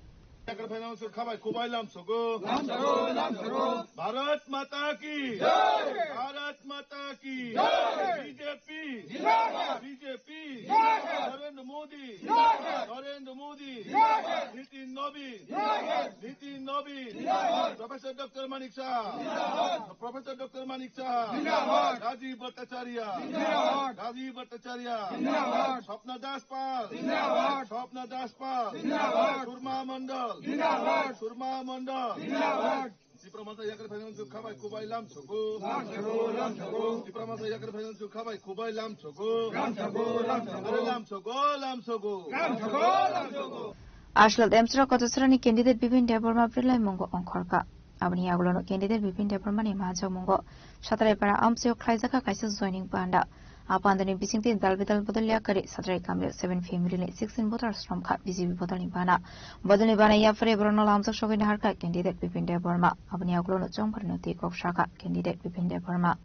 Yakarphaino sukha bai kubai lamsogo. Lamsogo, lamsogo. Bharat Mata ki. Jai. Bharat Mata ki. Jai. B J P. Jindabad. B J P. Jindabad. Narendra Modi. Jindabad. Narendra Modi. Jindabad. Nitin Nobin. Jindabad. Nitin Nobin. Jindabad. Professor Doctor Manik Saha. Jindabad. Professor Doctor Manik Saha. Jindabad. Rajiv Bhattacharya. Jindabad. Rajiv Bhattacharya. Jindabad. Swapna Das Pal. Jindabad. Swapna Das Pal. Jindabad. Surma Mandal. Jindabad. Surma Mandal. Jindabad. Tipra Motha yakarphaino sukha bai kubai lamsogo. Lamsogo, lamsogo. Tipra Motha yakarphaino sukha bai kubai lamsogo. Lamsogo, lamsogo. Are lamsogo, lamsogo. Lamsogo, lamsogo. Aswk Demsora Kochasora ni candidate Bipin Debbarma bwrwi lai mungo ongkhorkha. Aboni yagulono candidate Bipin Debbarma ni manjak mungo Satraipara amchaio khlaijak kha kaisa joining panda. A pandani bisingtwi dal bidal bodol yakari Satrai kamio seven family ni sixteen voters romkha B J P bodol ni bana. Bodol ni bana yaphare borok no lamjak sogwi naharkha candidate Bipin Debbarma. Aboni yagulono chongbar no twi kok sakha candidate Bipin Debbarma.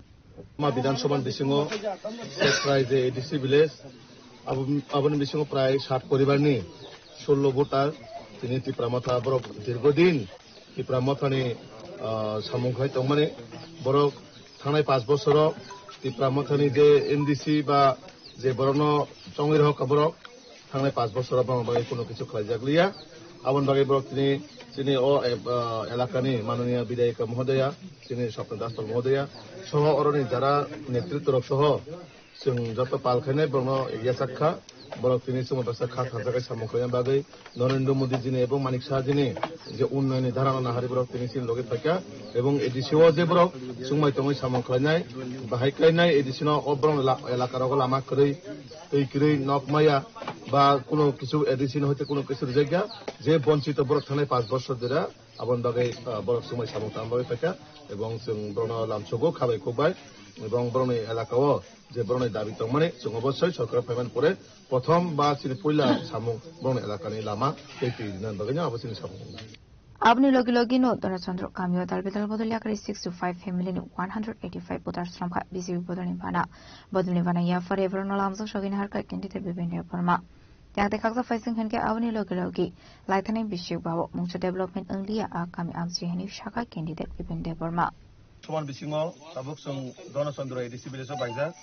Ma Bidhan Sabha ni bisingo prai je A D C village, abo-, aboni bisingo prai sat poribar ni sullo voter tini Tipra Motha borok dirgo din Tipra Mothani, ah, samung khai tongmani borok thangnai pash bosoro Tipra Mothani je M D C ba je borokno chongwi rohorkha borok thangnai pash bosoro borokni bagwi kuno kisu khlaijak liya. Aboni bagwi borok tini chini o, eh, ah, elakani mananiya Bidhayika Mohodaya, chini Swapna Das Pal Mohodaya, soho oroni jara netritwrok soho, chwng joto pal khainai borokno yachak kha, borok tini chwngno baksa kha thansa khe samung khlaina bagwi Narendra Modi jini ebong Manik Saha jini je unnayonni dharano naharwi borok tini chini logi phaikha, ebong A D C o je borok chwngbai tongwi samung khlainai, bahai khlainai A D C no o borok la-, elaka rogo lama kwrwi, twi kwrwi, nok maya ba kuno kisu A D C no hoite kuno kisu rijak ya, je bonchito borok thangnai pash bosor jera aboni bagwi, ah, borok chwngbai samung tangna bagwi phaikha, ebong chwng borokno lamsogo khabai khukbai, ebong borokni elaka o je borokni dabi tongmani, chwng obosoi sorkar phaimani pore prothom ba chini puila samung borokni elakani lama tei twi rina bagwino abo chini samung. Aboni logi logino Dhanachandra kamio dal bidal bodol yakari sixty five family ni one hundred eighty five voters romkha B J P bodolni bana. Bodolni bana yaphare borokno lamjak sogwi naharkha candidate Bipin Debbarma. Yang tei khaksa phaising hinkhe aboni logi logi laithani bisik bao mungsa development wngliya a kami amchai hinwi sakha candidate Bipin Debbarma. Soman bisingo tabuk chwng Dhanachandra A D C village o baijak.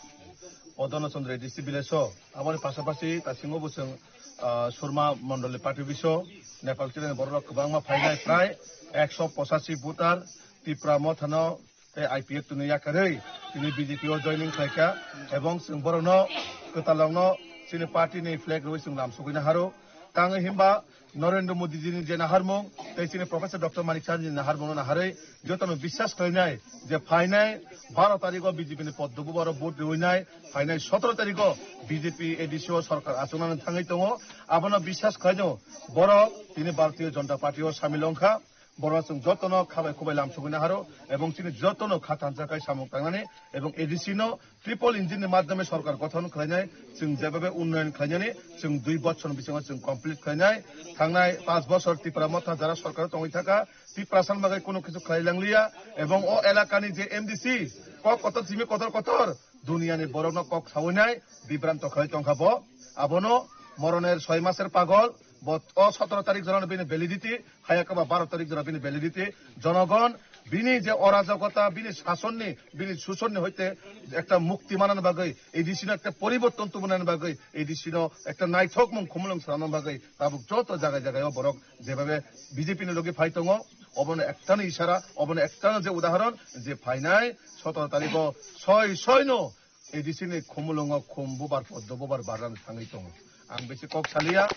O Dhanachandra A D C village o aboni pasapasi tasingo bo chwng, ah, Surma Mondolni party office o Nepal chini borok rok kwbangma phainai prai ekso pochashi voter Tipra Mothano tei I P F T no yakarwi tini B J P o joining khlaikha ebong chwng borokno kwtalrokno chini party ni flag rwi chwng lamsogwi naharo. Tangwi himba Narendra Modi ji ni je naharmung tei chini Professor Doctor Manik Saha ni naharmung no naharwi jotono biswas khlainai je phainai baro tarikh o B J P ni poddo bubar o vote rwinai, phainai sotoro tarikh o B J P A D C o sorkar achuknani thangwi tongo. Abono biswas khlaino borok tini Bharatiya Janata Party o samil wngkha. Borok chwng jotono khabai khubai lamsogwi naharo ebong chini jotono kha thansa khai samung tangnani ebong A D C no triple engine ni madhyame sorkar gothon khlainai, chwng jebabe unnoyon khlainani chwng dui bochor ni bisingo chwng complete khlainai. Thangnai panch bochor Tipra Motha jara sorkar tongwi thaka, Tiprasa ni bagwi kunu kisu khlai langliya ebong o elakani je M D C kok kotor simi kotor kotor duniyani borokno kok sawinai bibranto khlai tongkha bo. Abono moroner soi maser pagol, bo o sotoro tarik jorano bini validity, haya kaba baro tarik jora bini validity. Jonogon bini je orajokota, bini sasonni, bini susonni hoite ekta mukti manani bagwi, A D C no ekta poriborton tubunani bagwi, A D C no ekta naithokmung khumulwng swnamna bagwi tabuk joto jaga jaga o borok jebabe B J P ni logi phai tongo, obono ektano isara, obono ektano je udahoron je phainai sotoro tarikh o soi soi no A D C ni khumulwngo khum bubar poddo bubar barran thangwi tongo. Ang bisi kok saliya.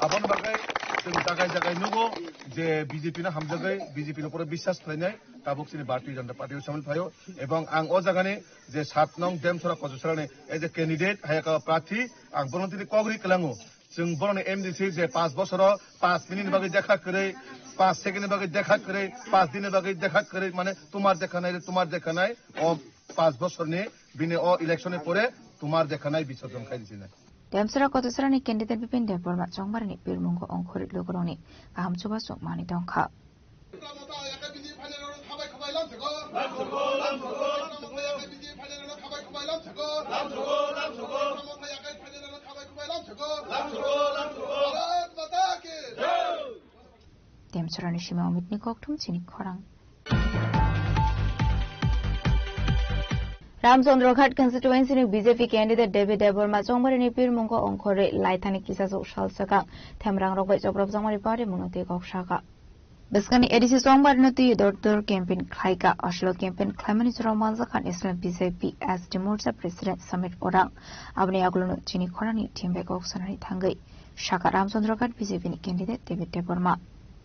Aboni bagwi chwng jagai jagai nugo je B J P no hamjagwi, B J P no pura biswas khlainai tabuk chini Bharatiya Janata Party o samil phaio. Ebong ang o jagani je sat nong Demsora Kochasora ni as a candidate, hayaka prarthi, ang bono tini kok ri kwlango. Chwng borokni M D C je panch bosoro panch minute ni bagwi jakha kwrwi, Pas second ni bagwi dekha kwrwi, pas din ni bagwi dekha kwrwi, mane tumar dekha nai re, tumar dekha nai. O pas bosor ni bini o election ni pore tumar dekha nai bisorjon khai di sinai. Demsra Kotasrani candidate Bipin Debbarma chongbarani pirmungo ongkhorwi lukurokni kaham chubachu manwi tongkha. Demchorani simi Omitni kokthum chini khorang. Ramchandra Ghat constituency ni B J P candidate David Debbarma chongbarini pirmungo ongkhorwi laithani kisasuk sal swkang themrangrok bai choprop jangmani party mungno twi kok saka. Bwskangni A D C chongbarino twi dor dor campaign khlaika. Aswlao campaign khlaimani jorao manjakha National B J P S T Morcha President Samir Orang. Aboni yagulono chini khorangni team bai kok sanani thangwi saka Ramchandra Ghat B J P ni candidate David Debbarma.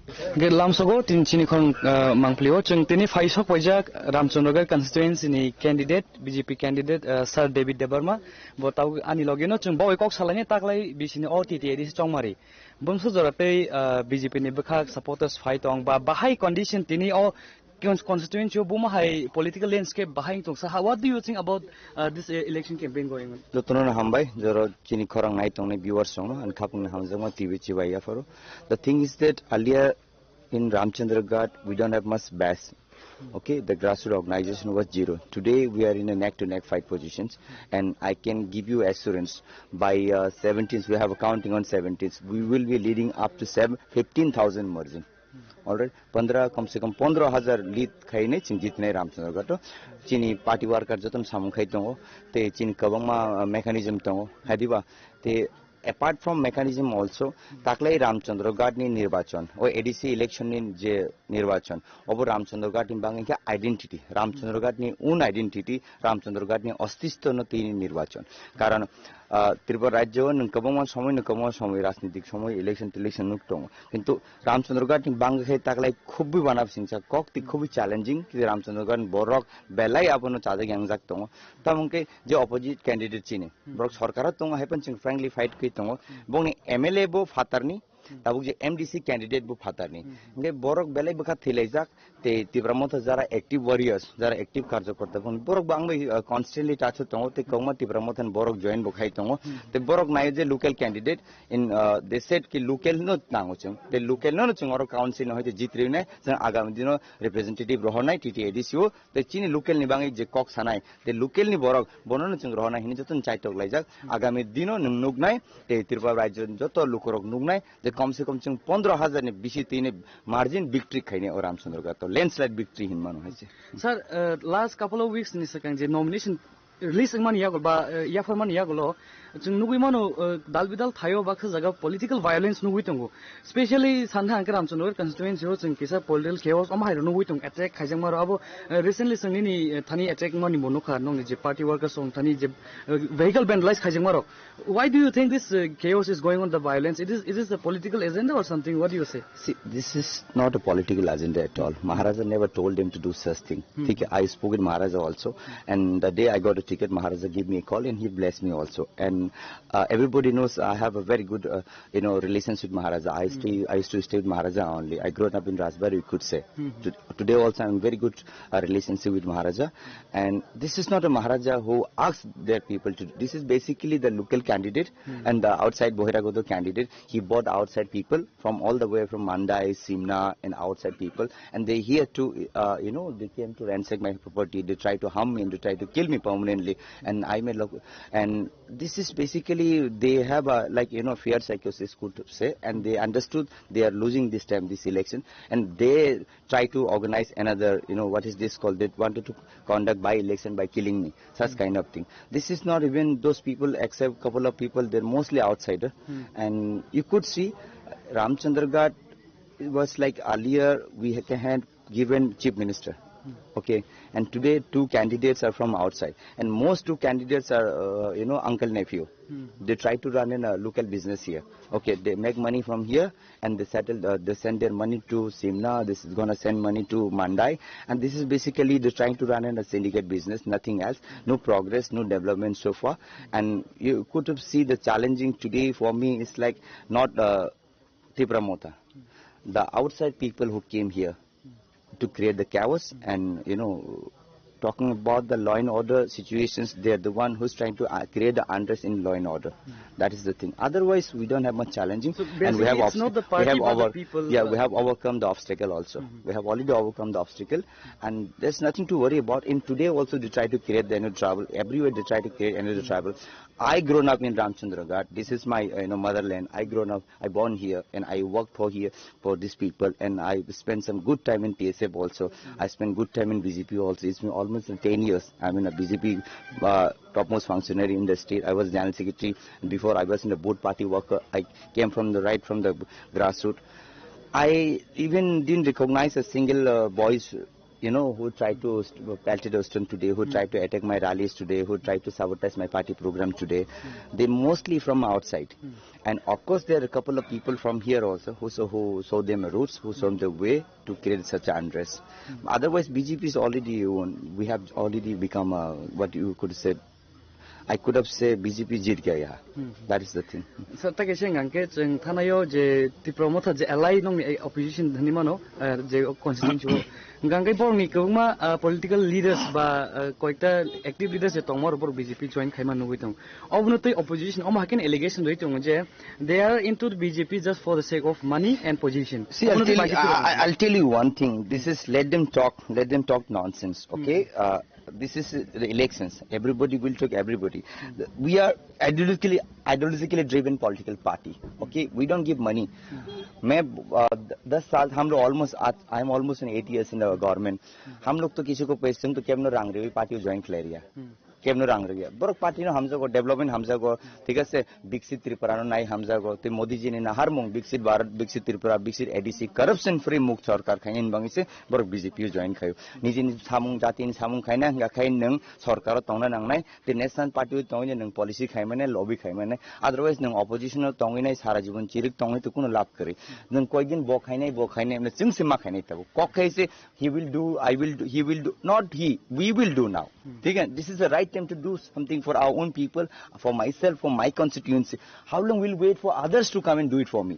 Hingke lamsogo tin chini khorang, ah, mangpilio chwng tini phaisok paijak Ramchandra Ghat constituency ni candidate, B J P candidate, ah, Sir David Debbarma. Bo tabuk ani logeno chwng bawi kok salaini taklai bisini o T T A D C chongmari. Bumsu jora tei, ah, B J P ni bwkhak supporters phai tong ba bahai condition tini o cons-, constituency o buma hai political landscape bahai wng tong sa ha. What do you think about, ah, this, eh, election campaign going on? Jotono no hambai, jora chini khorang nai tongnai viewers rokno, ani khapangni hamjakma T V chibai yapharo. The thing is that earlier in Ramchandra Ghat, we don't have much base. Okay, the grassroots organization was zero. Today, we are in a neck-to-neck fight positions, and I can give you assurance by, uh, seventeenth, we have a counting on seventeenth, we will be leading up to seven, fifteen thousand margin. All right, pondro, kam se kam pondro hazar lead khaine ching jitnai Ramchandra Ghat. Chini party worker joton samung khai tongo, te chini kwbangma, uh, mechanism tongo, hadiba, te apart from mechanism also, taklai Ramchandra Ghat ni nirbachon, o A D C election ni je nirbachon, obo Ramchandra Ghat ni bangwi khe identity, Ramchandra Ghat ni own identity, Ramchandra Ghat ni ostitto no tini nirbachon. Karon, ah, Tripura rajyo o nwng kwbangma somoi, nwng kwbangma somoi, rajnitik somoi, election telection nuk tongo. Kintu Ramchandra Ghat ni bangwi khe taklai khubwi wana singsa kok tei khubwi challenging, khe Ramchandra Ghat ni borok belai abono chajak yangjak tongo. Tamo khe je opposite candidate chini, borok sorkaro tongo, hai phano chwng frankly fight khe tongo. Bongni M L A bo phatarni, tabuk je M D C candidate bo phatarni. Hingke borok belai bwkha thwilaijak, tei Tipra Motha jara active warriors, jara active karjokorta phano borok bo ang bai, uh, constantly touch o tongo, tei kwbangma Tipra Motha ni borok join bo khai tongo. Tei borok naio je local candidate in, uh, they said ki local no nango chwng. Tei local no, no chwng oro council no hoite jitri nai, chwng agami dino representative rohornai T T A D C o. Tei chini local ni bangwi je kok sanai, tei local ni borok bono no chwng rohornai hinwi joto no chaitok laijak. Agami dino nwng nuknai, tei Tripura rajyo ni joto lukurok nuknai, je kom se kom chwng pondro hazar ni bisi twi ni margin victory khainai o Ramchandra Ghat o, landslide victory hinmano hai se. Sir, uh, last couple of weeks ni swkang je nomination release wngmani yago ba, uh, yapharmani yagulo, chwng nugwi mano, uh, dal bidal thaio ba khe jaga political violence nugwi tongo. Specially, sanha hwnkhe Ramchandra constituency o chwng kisa political chaos omo hai rok nugwi tongo, attack khaijakma rok. Abo, uh, recently chwng nini, uh, thani attack mani bo nukha, nokni je party workers rok thani je, uh, vehicle vandalize khaijakma rok. Why do you think this, uh, chaos is going on, the violence? It is, it is a political agenda or something? What do you say? See, this is not a political agenda at all. Maharaja never told him to do such thing. Hmm. ठीक है, I spoke with Maharaja also, and the day I got a ticket, Maharaja gave me a call and he blessed me also. And, uh, everybody knows I have a very good, uh, you know, relationship with Maharaja. I stay, I used to stay with Maharaja only. I grew up in Rajbari, you could say. Hmm. To-, today also, I'm very good, uh, relationship with Maharaja. And this is not a Maharaja who asked their people to do. This is basically the local candidate and the outside Bohiragodo candidate. He bought outside people from all the way from Mandai, Simna, and outside people. And they here to, uh, you know, they came to ransack my property. They try to harm me and they try to kill me permanently. And I made look, and this is basically, they have a, like, you know, fear psychosis, could say, and they understood they are losing this time, this election, and they try to organize another, you know, what is this called? They wanted to conduct by-election by killing me, such kind of thing. This is not even those people, except couple of people, they're mostly outsider. And you could see, uh, Ramchandra Ghat was like earlier we had, had given chief minister. Okay, and today two candidates are from outside, and most two candidates are, uh, you know, uncle nephew. They try to run in a local business here. Okay, they make money from here and they settle, uh, they send their money to Simna. This is gonna send money to Mandai, and this is basically they're trying to run in a syndicate business, nothing else. No progress, no development so far. And you could see the challenging today for me is like not, uh, Tipra Motha. the outside people who came here to create the chaos and, you know, talking about the law and order situations, they are the one who's trying to uh, create the unrest in law and order. That is the thing. Otherwise, we don't have much challenging. So and we have basically, it's obst- not the we party, have but the over- people, Yeah, uh, we have overcome the obstacle also. We have already overcome the obstacle, and there's nothing to worry about. In today also, they try to create the, you know, trouble. Everywhere they try to create another trouble. I grown up in Ramchandra Ghat. This is my, uh, you know, motherland. I grown up. I born here, and I work for here for these people. And I spent some good time in T S F also. I spent good time in B J P also. It's been almost ten years. I'm in a B J P uh, topmost functionary in the state. I was general secretary. And before, I was in the both party worker. I came from the right from the grassroots. I even didn't recognize a single uh, voice, you know, who tried to st- pelted a stone today, who tried to attack my rallies today, who tried to sabotage my party program today. They mostly from outside. And of course, there are a couple of people from here also who, so, who show them roots, who show them the way to create such unrest. Otherwise, B J P is already won. We have already become a, what you could say, I could have said B J P jeet gaya. That is the thing. Sir, ta kaisa hwnkha khe chwng thanaio je Tipra Motha je ally nongni opposition hinwi mano, eh, je constituency o. Hwnkha khe borokni kwbangma, ah, political leaders ba, ah, koikta active leaders je tongma rok borok B J P join khaima nugwi tongo. Obono tei opposition omo hakhe allegation rwi tongo je they are into the B J P just for the sake of money and position. See, I'll tell, you, I, I- I'll tell you one thing. This is let them talk. Let them talk nonsense. Okay. Uh, this is uh, the elections. Everybody will talk. Everybody. We are ideologically ideologically driven political party. Okay. We don't give money. मैं uh, दस साल हम लोग almost, I am almost in eight years in the government. हम लोग तो किसी को पैसे तो क्या अपना रंग रेवी पार्टी ज्वाइन कर लिया. Kebno rang rwya. Borok party no hamjago, development hamjago, thik ase, Biksit Tripura no nai hamjago. Tei Modi ji ni naharmung Biksit Bharat, Biksit Tripura, Biksit A D C, corruption free mukt sarkar khainani bagwi se borok B J P o join khaio. Nijini samung, jatini samung khaina hwnkha khai nwng sarkar o tongna nangnai, tei National Party o tongwi nwng policy khaimani, lobby khaimani. Otherwise nwng opposition o tongwi nai sara jibon chirik tongwi to kuno lab kwrwi. Nwng koikdin bo khainai, bo khainai, hwnwi chwng se ma khainai tabuk. Kok khai se He will do, I will do, he will do, not he, we will do now. ठीक है, this is the right time to do something for our own people, for myself, for my constituency. How long we'll wait for others to come and do it for me?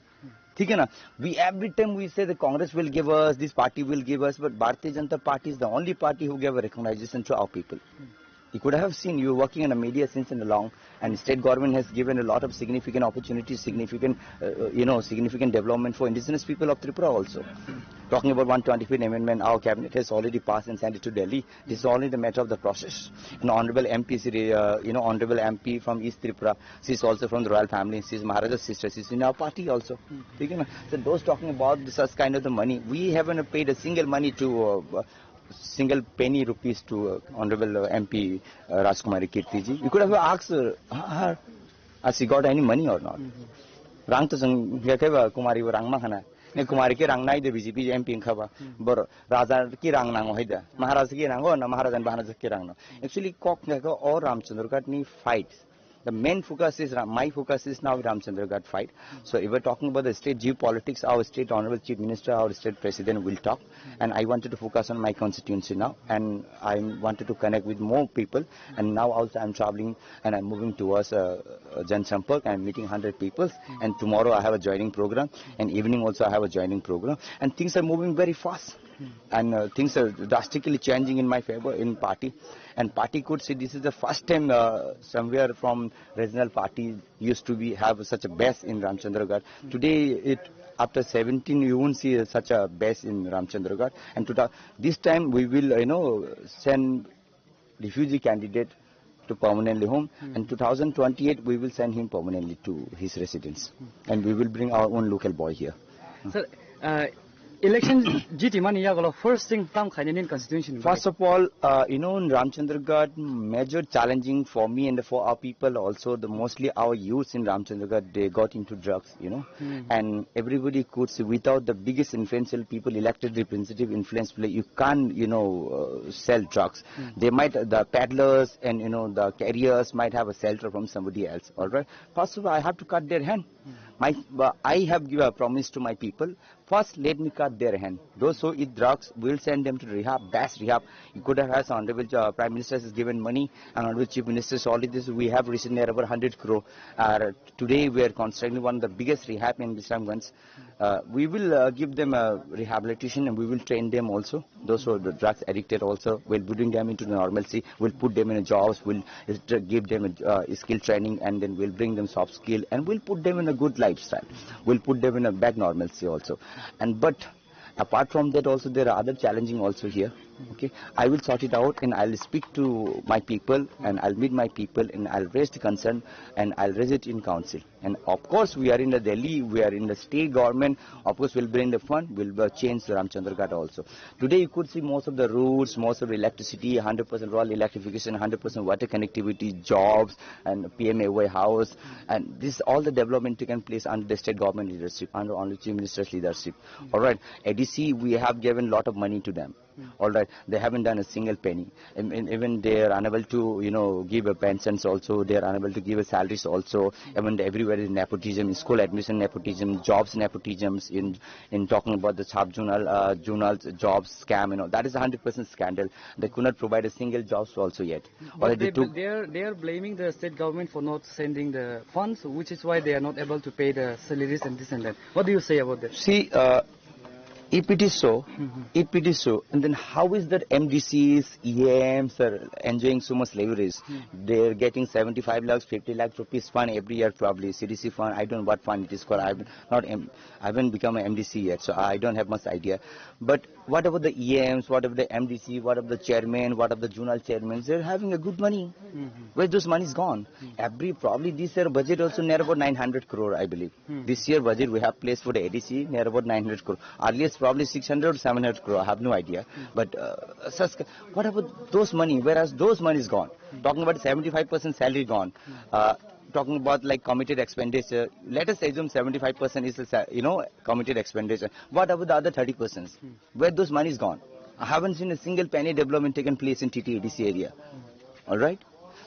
ठीक है ना? We, every time we say the Congress will give us, this party will give us, but Bharatiya Janata Party is the only party who gave a recognition to our people. You could have seen, you were working in the media since in the long, and state government has given a lot of significant opportunities, significant, uh, uh, you know, significant development for indigenous people of Tripura also. Talking about one twenty-fifth amendment, our cabinet has already passed and sent it to Delhi. This is only the matter of the process. And Honorable M P, Shri, uh, you know, Honorable M P from East Tripura, she's also from the royal family. She's Maharaja's sister. She's in our party also. ठीक है ना? So those talking about such kind of the money, we haven't paid a single money to uh, single penny rupees to uh, Honorable uh, M P uh, Rajkumari Kirti ji. You could have asked uh, her, has she got any money or not? Rang to sing ya khe ba Kumari bo rang ma khana. Ne Kumari ke rang nai de B J P M P kha ba. Bor Raja ki rang nango hai da. Maharaj ki nango na Maharaj an Maharaj ki rang no. Actually kok ne ko or Ramchandra Ghat ni fight. The main focus is Ram, my focus is now Ramchandra Ghat fight. So if we're talking about the state geopolitics, our state honorable chief minister, our state president will talk. And I wanted to focus on my constituency now. And I wanted to connect with more people. And now also I'm traveling and I'm moving towards uh, uh, Jan Sampark. I'm meeting hundred people. And tomorrow I have a joining program. And evening also I have a joining program. And things are moving very fast. And uh, things are drastically changing in my favor in party. And party could see this is the first time uh, somewhere from regional party used to be have such a base in Ramchandragarh. Today, it after seventeen, you won't see such a base in Ramchandragarh. And to the, this time, we will, you know, send refugee candidate to permanently home. And two thousand twenty-eight, we will send him permanently to his residence. And we will bring our own local boy here. Sir, uh, election jiti mani yagolo first thing tam khaini nin constituency ni First of all, uh, you know, in Ramchandragarh, major challenging for me and for our people also, the mostly our youths in Ramchandragarh, they got into drugs, you know, and everybody could see without the biggest influential people, elected representative influence play, you can't, you know, uh, sell drugs. They might, the peddlers and, you know, the carriers might have a shelter from somebody else, all right? First of all, I have to cut their hand. My, uh, I have given a promise to my people. First, let me cut their hand. Those who eat drugs, we'll send them to rehab, best rehab. You could have asked Honorable uh, Prime Minister has given money, and Honorable Chief Minister has already this. We have recently around one hundred crore. Uh, today, we are constructing one of the biggest rehab in Bisramganj. Uh, we will uh, give them a rehabilitation and we will train them also. Those who are the drugs addicted also, we'll bring them into the normalcy. We'll put them in a jobs. We'll uh, give them a uh, skill training, and then we'll bring them soft skill, and we'll put them in a good lifestyle. We'll put them in a back normalcy also. And but apart from that also, there are other challenging also here. Okay, I will sort it out and I'll speak to my people and I'll meet my people and I'll raise the concern and I'll raise it in council. And of course, we are in the Delhi, we are in the state government. Of course, we'll bring the fund, we'll uh, change the Ramchandra Ghat also. Today, you could see most of the roads, most of the electricity, one hundred percent rural electrification, one hundred percent water connectivity, jobs, and P M A Y house. And this all the development taken place under the state government leadership, under only Chief Minister's leadership. All right, A D C, we have given lot of money to them. All right, they haven't done a single penny. And, and even they are unable to, you know, give a pensions also. They are unable to give a salaries also. Even everywhere is nepotism, school admission nepotism, jobs nepotisms. In in talking about the sub-zonal, uh, zonal jobs scam, you know, that is a hundred percent scandal. They could not provide a single jobs also yet. Or But they they, took they are they are blaming the state government for not sending the funds, which is why they are not able to pay the salaries and this and that. What do you say about that? See, uh, if it is so, if it is so, and then how is that M D Cs, E Ms are enjoying so much leverage? They are getting seventy-five lakhs, fifty lakh rupees fund every year, probably C D C fund. I don't know what fund it is called. I've not, em- I haven't become an M D C yet, so I don't have much idea. But what about the E Ms? What about the M D C? What about the chairman? What about the zonal chairman? They're having a good money. Where those money is gone? Every probably this year budget also near about nine hundred crore, I believe. This year budget we have placed for the A D C near about nine hundred crore. Earliest probably six hundred or seven hundred crore. I have no idea. But uh, such, what about those money? Whereas those money is gone. Talking about seventy-five percent salary gone. Uh, talking about like committed expenditure. Let us assume seventy-five percent is the sa- you know committed expenditure. What about the other thirty percent? Where those money is gone? I haven't seen a single penny development taken place in T T A D C area. All right.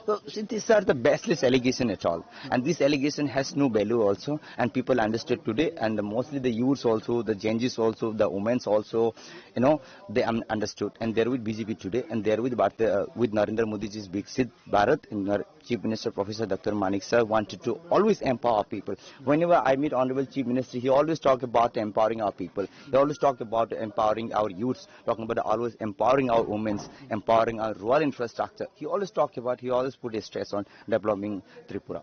So see, these are the baseless allegation at all, and this allegation has no value also. And people understood today, and the, mostly the youths also, the Gen Zs also, the women's also, you know, they un- understood, and they're with B J P today, and they're with Bharat, uh, with Narendra Modi's Viksit Bharat, and Nar- Chief Minister Professor Doctor Manik Sir wanted to always empower people. Whenever I meet Honorable Chief Minister, he always talk about empowering our people. He always talk about empowering our youths, talking about always empowering our women, empowering our rural infrastructure. He always talk about, he always put a stress on developing Tripura.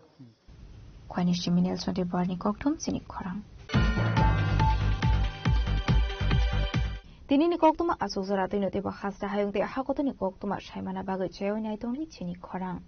Khwani Siminel Sonte Barni Kokthum Chini Khorang. Tini ni koktuma asuk jora twi no teibo hasta hayung tei hakotoni koktuma saimana bagwi chayoi nai tongli chini khorang.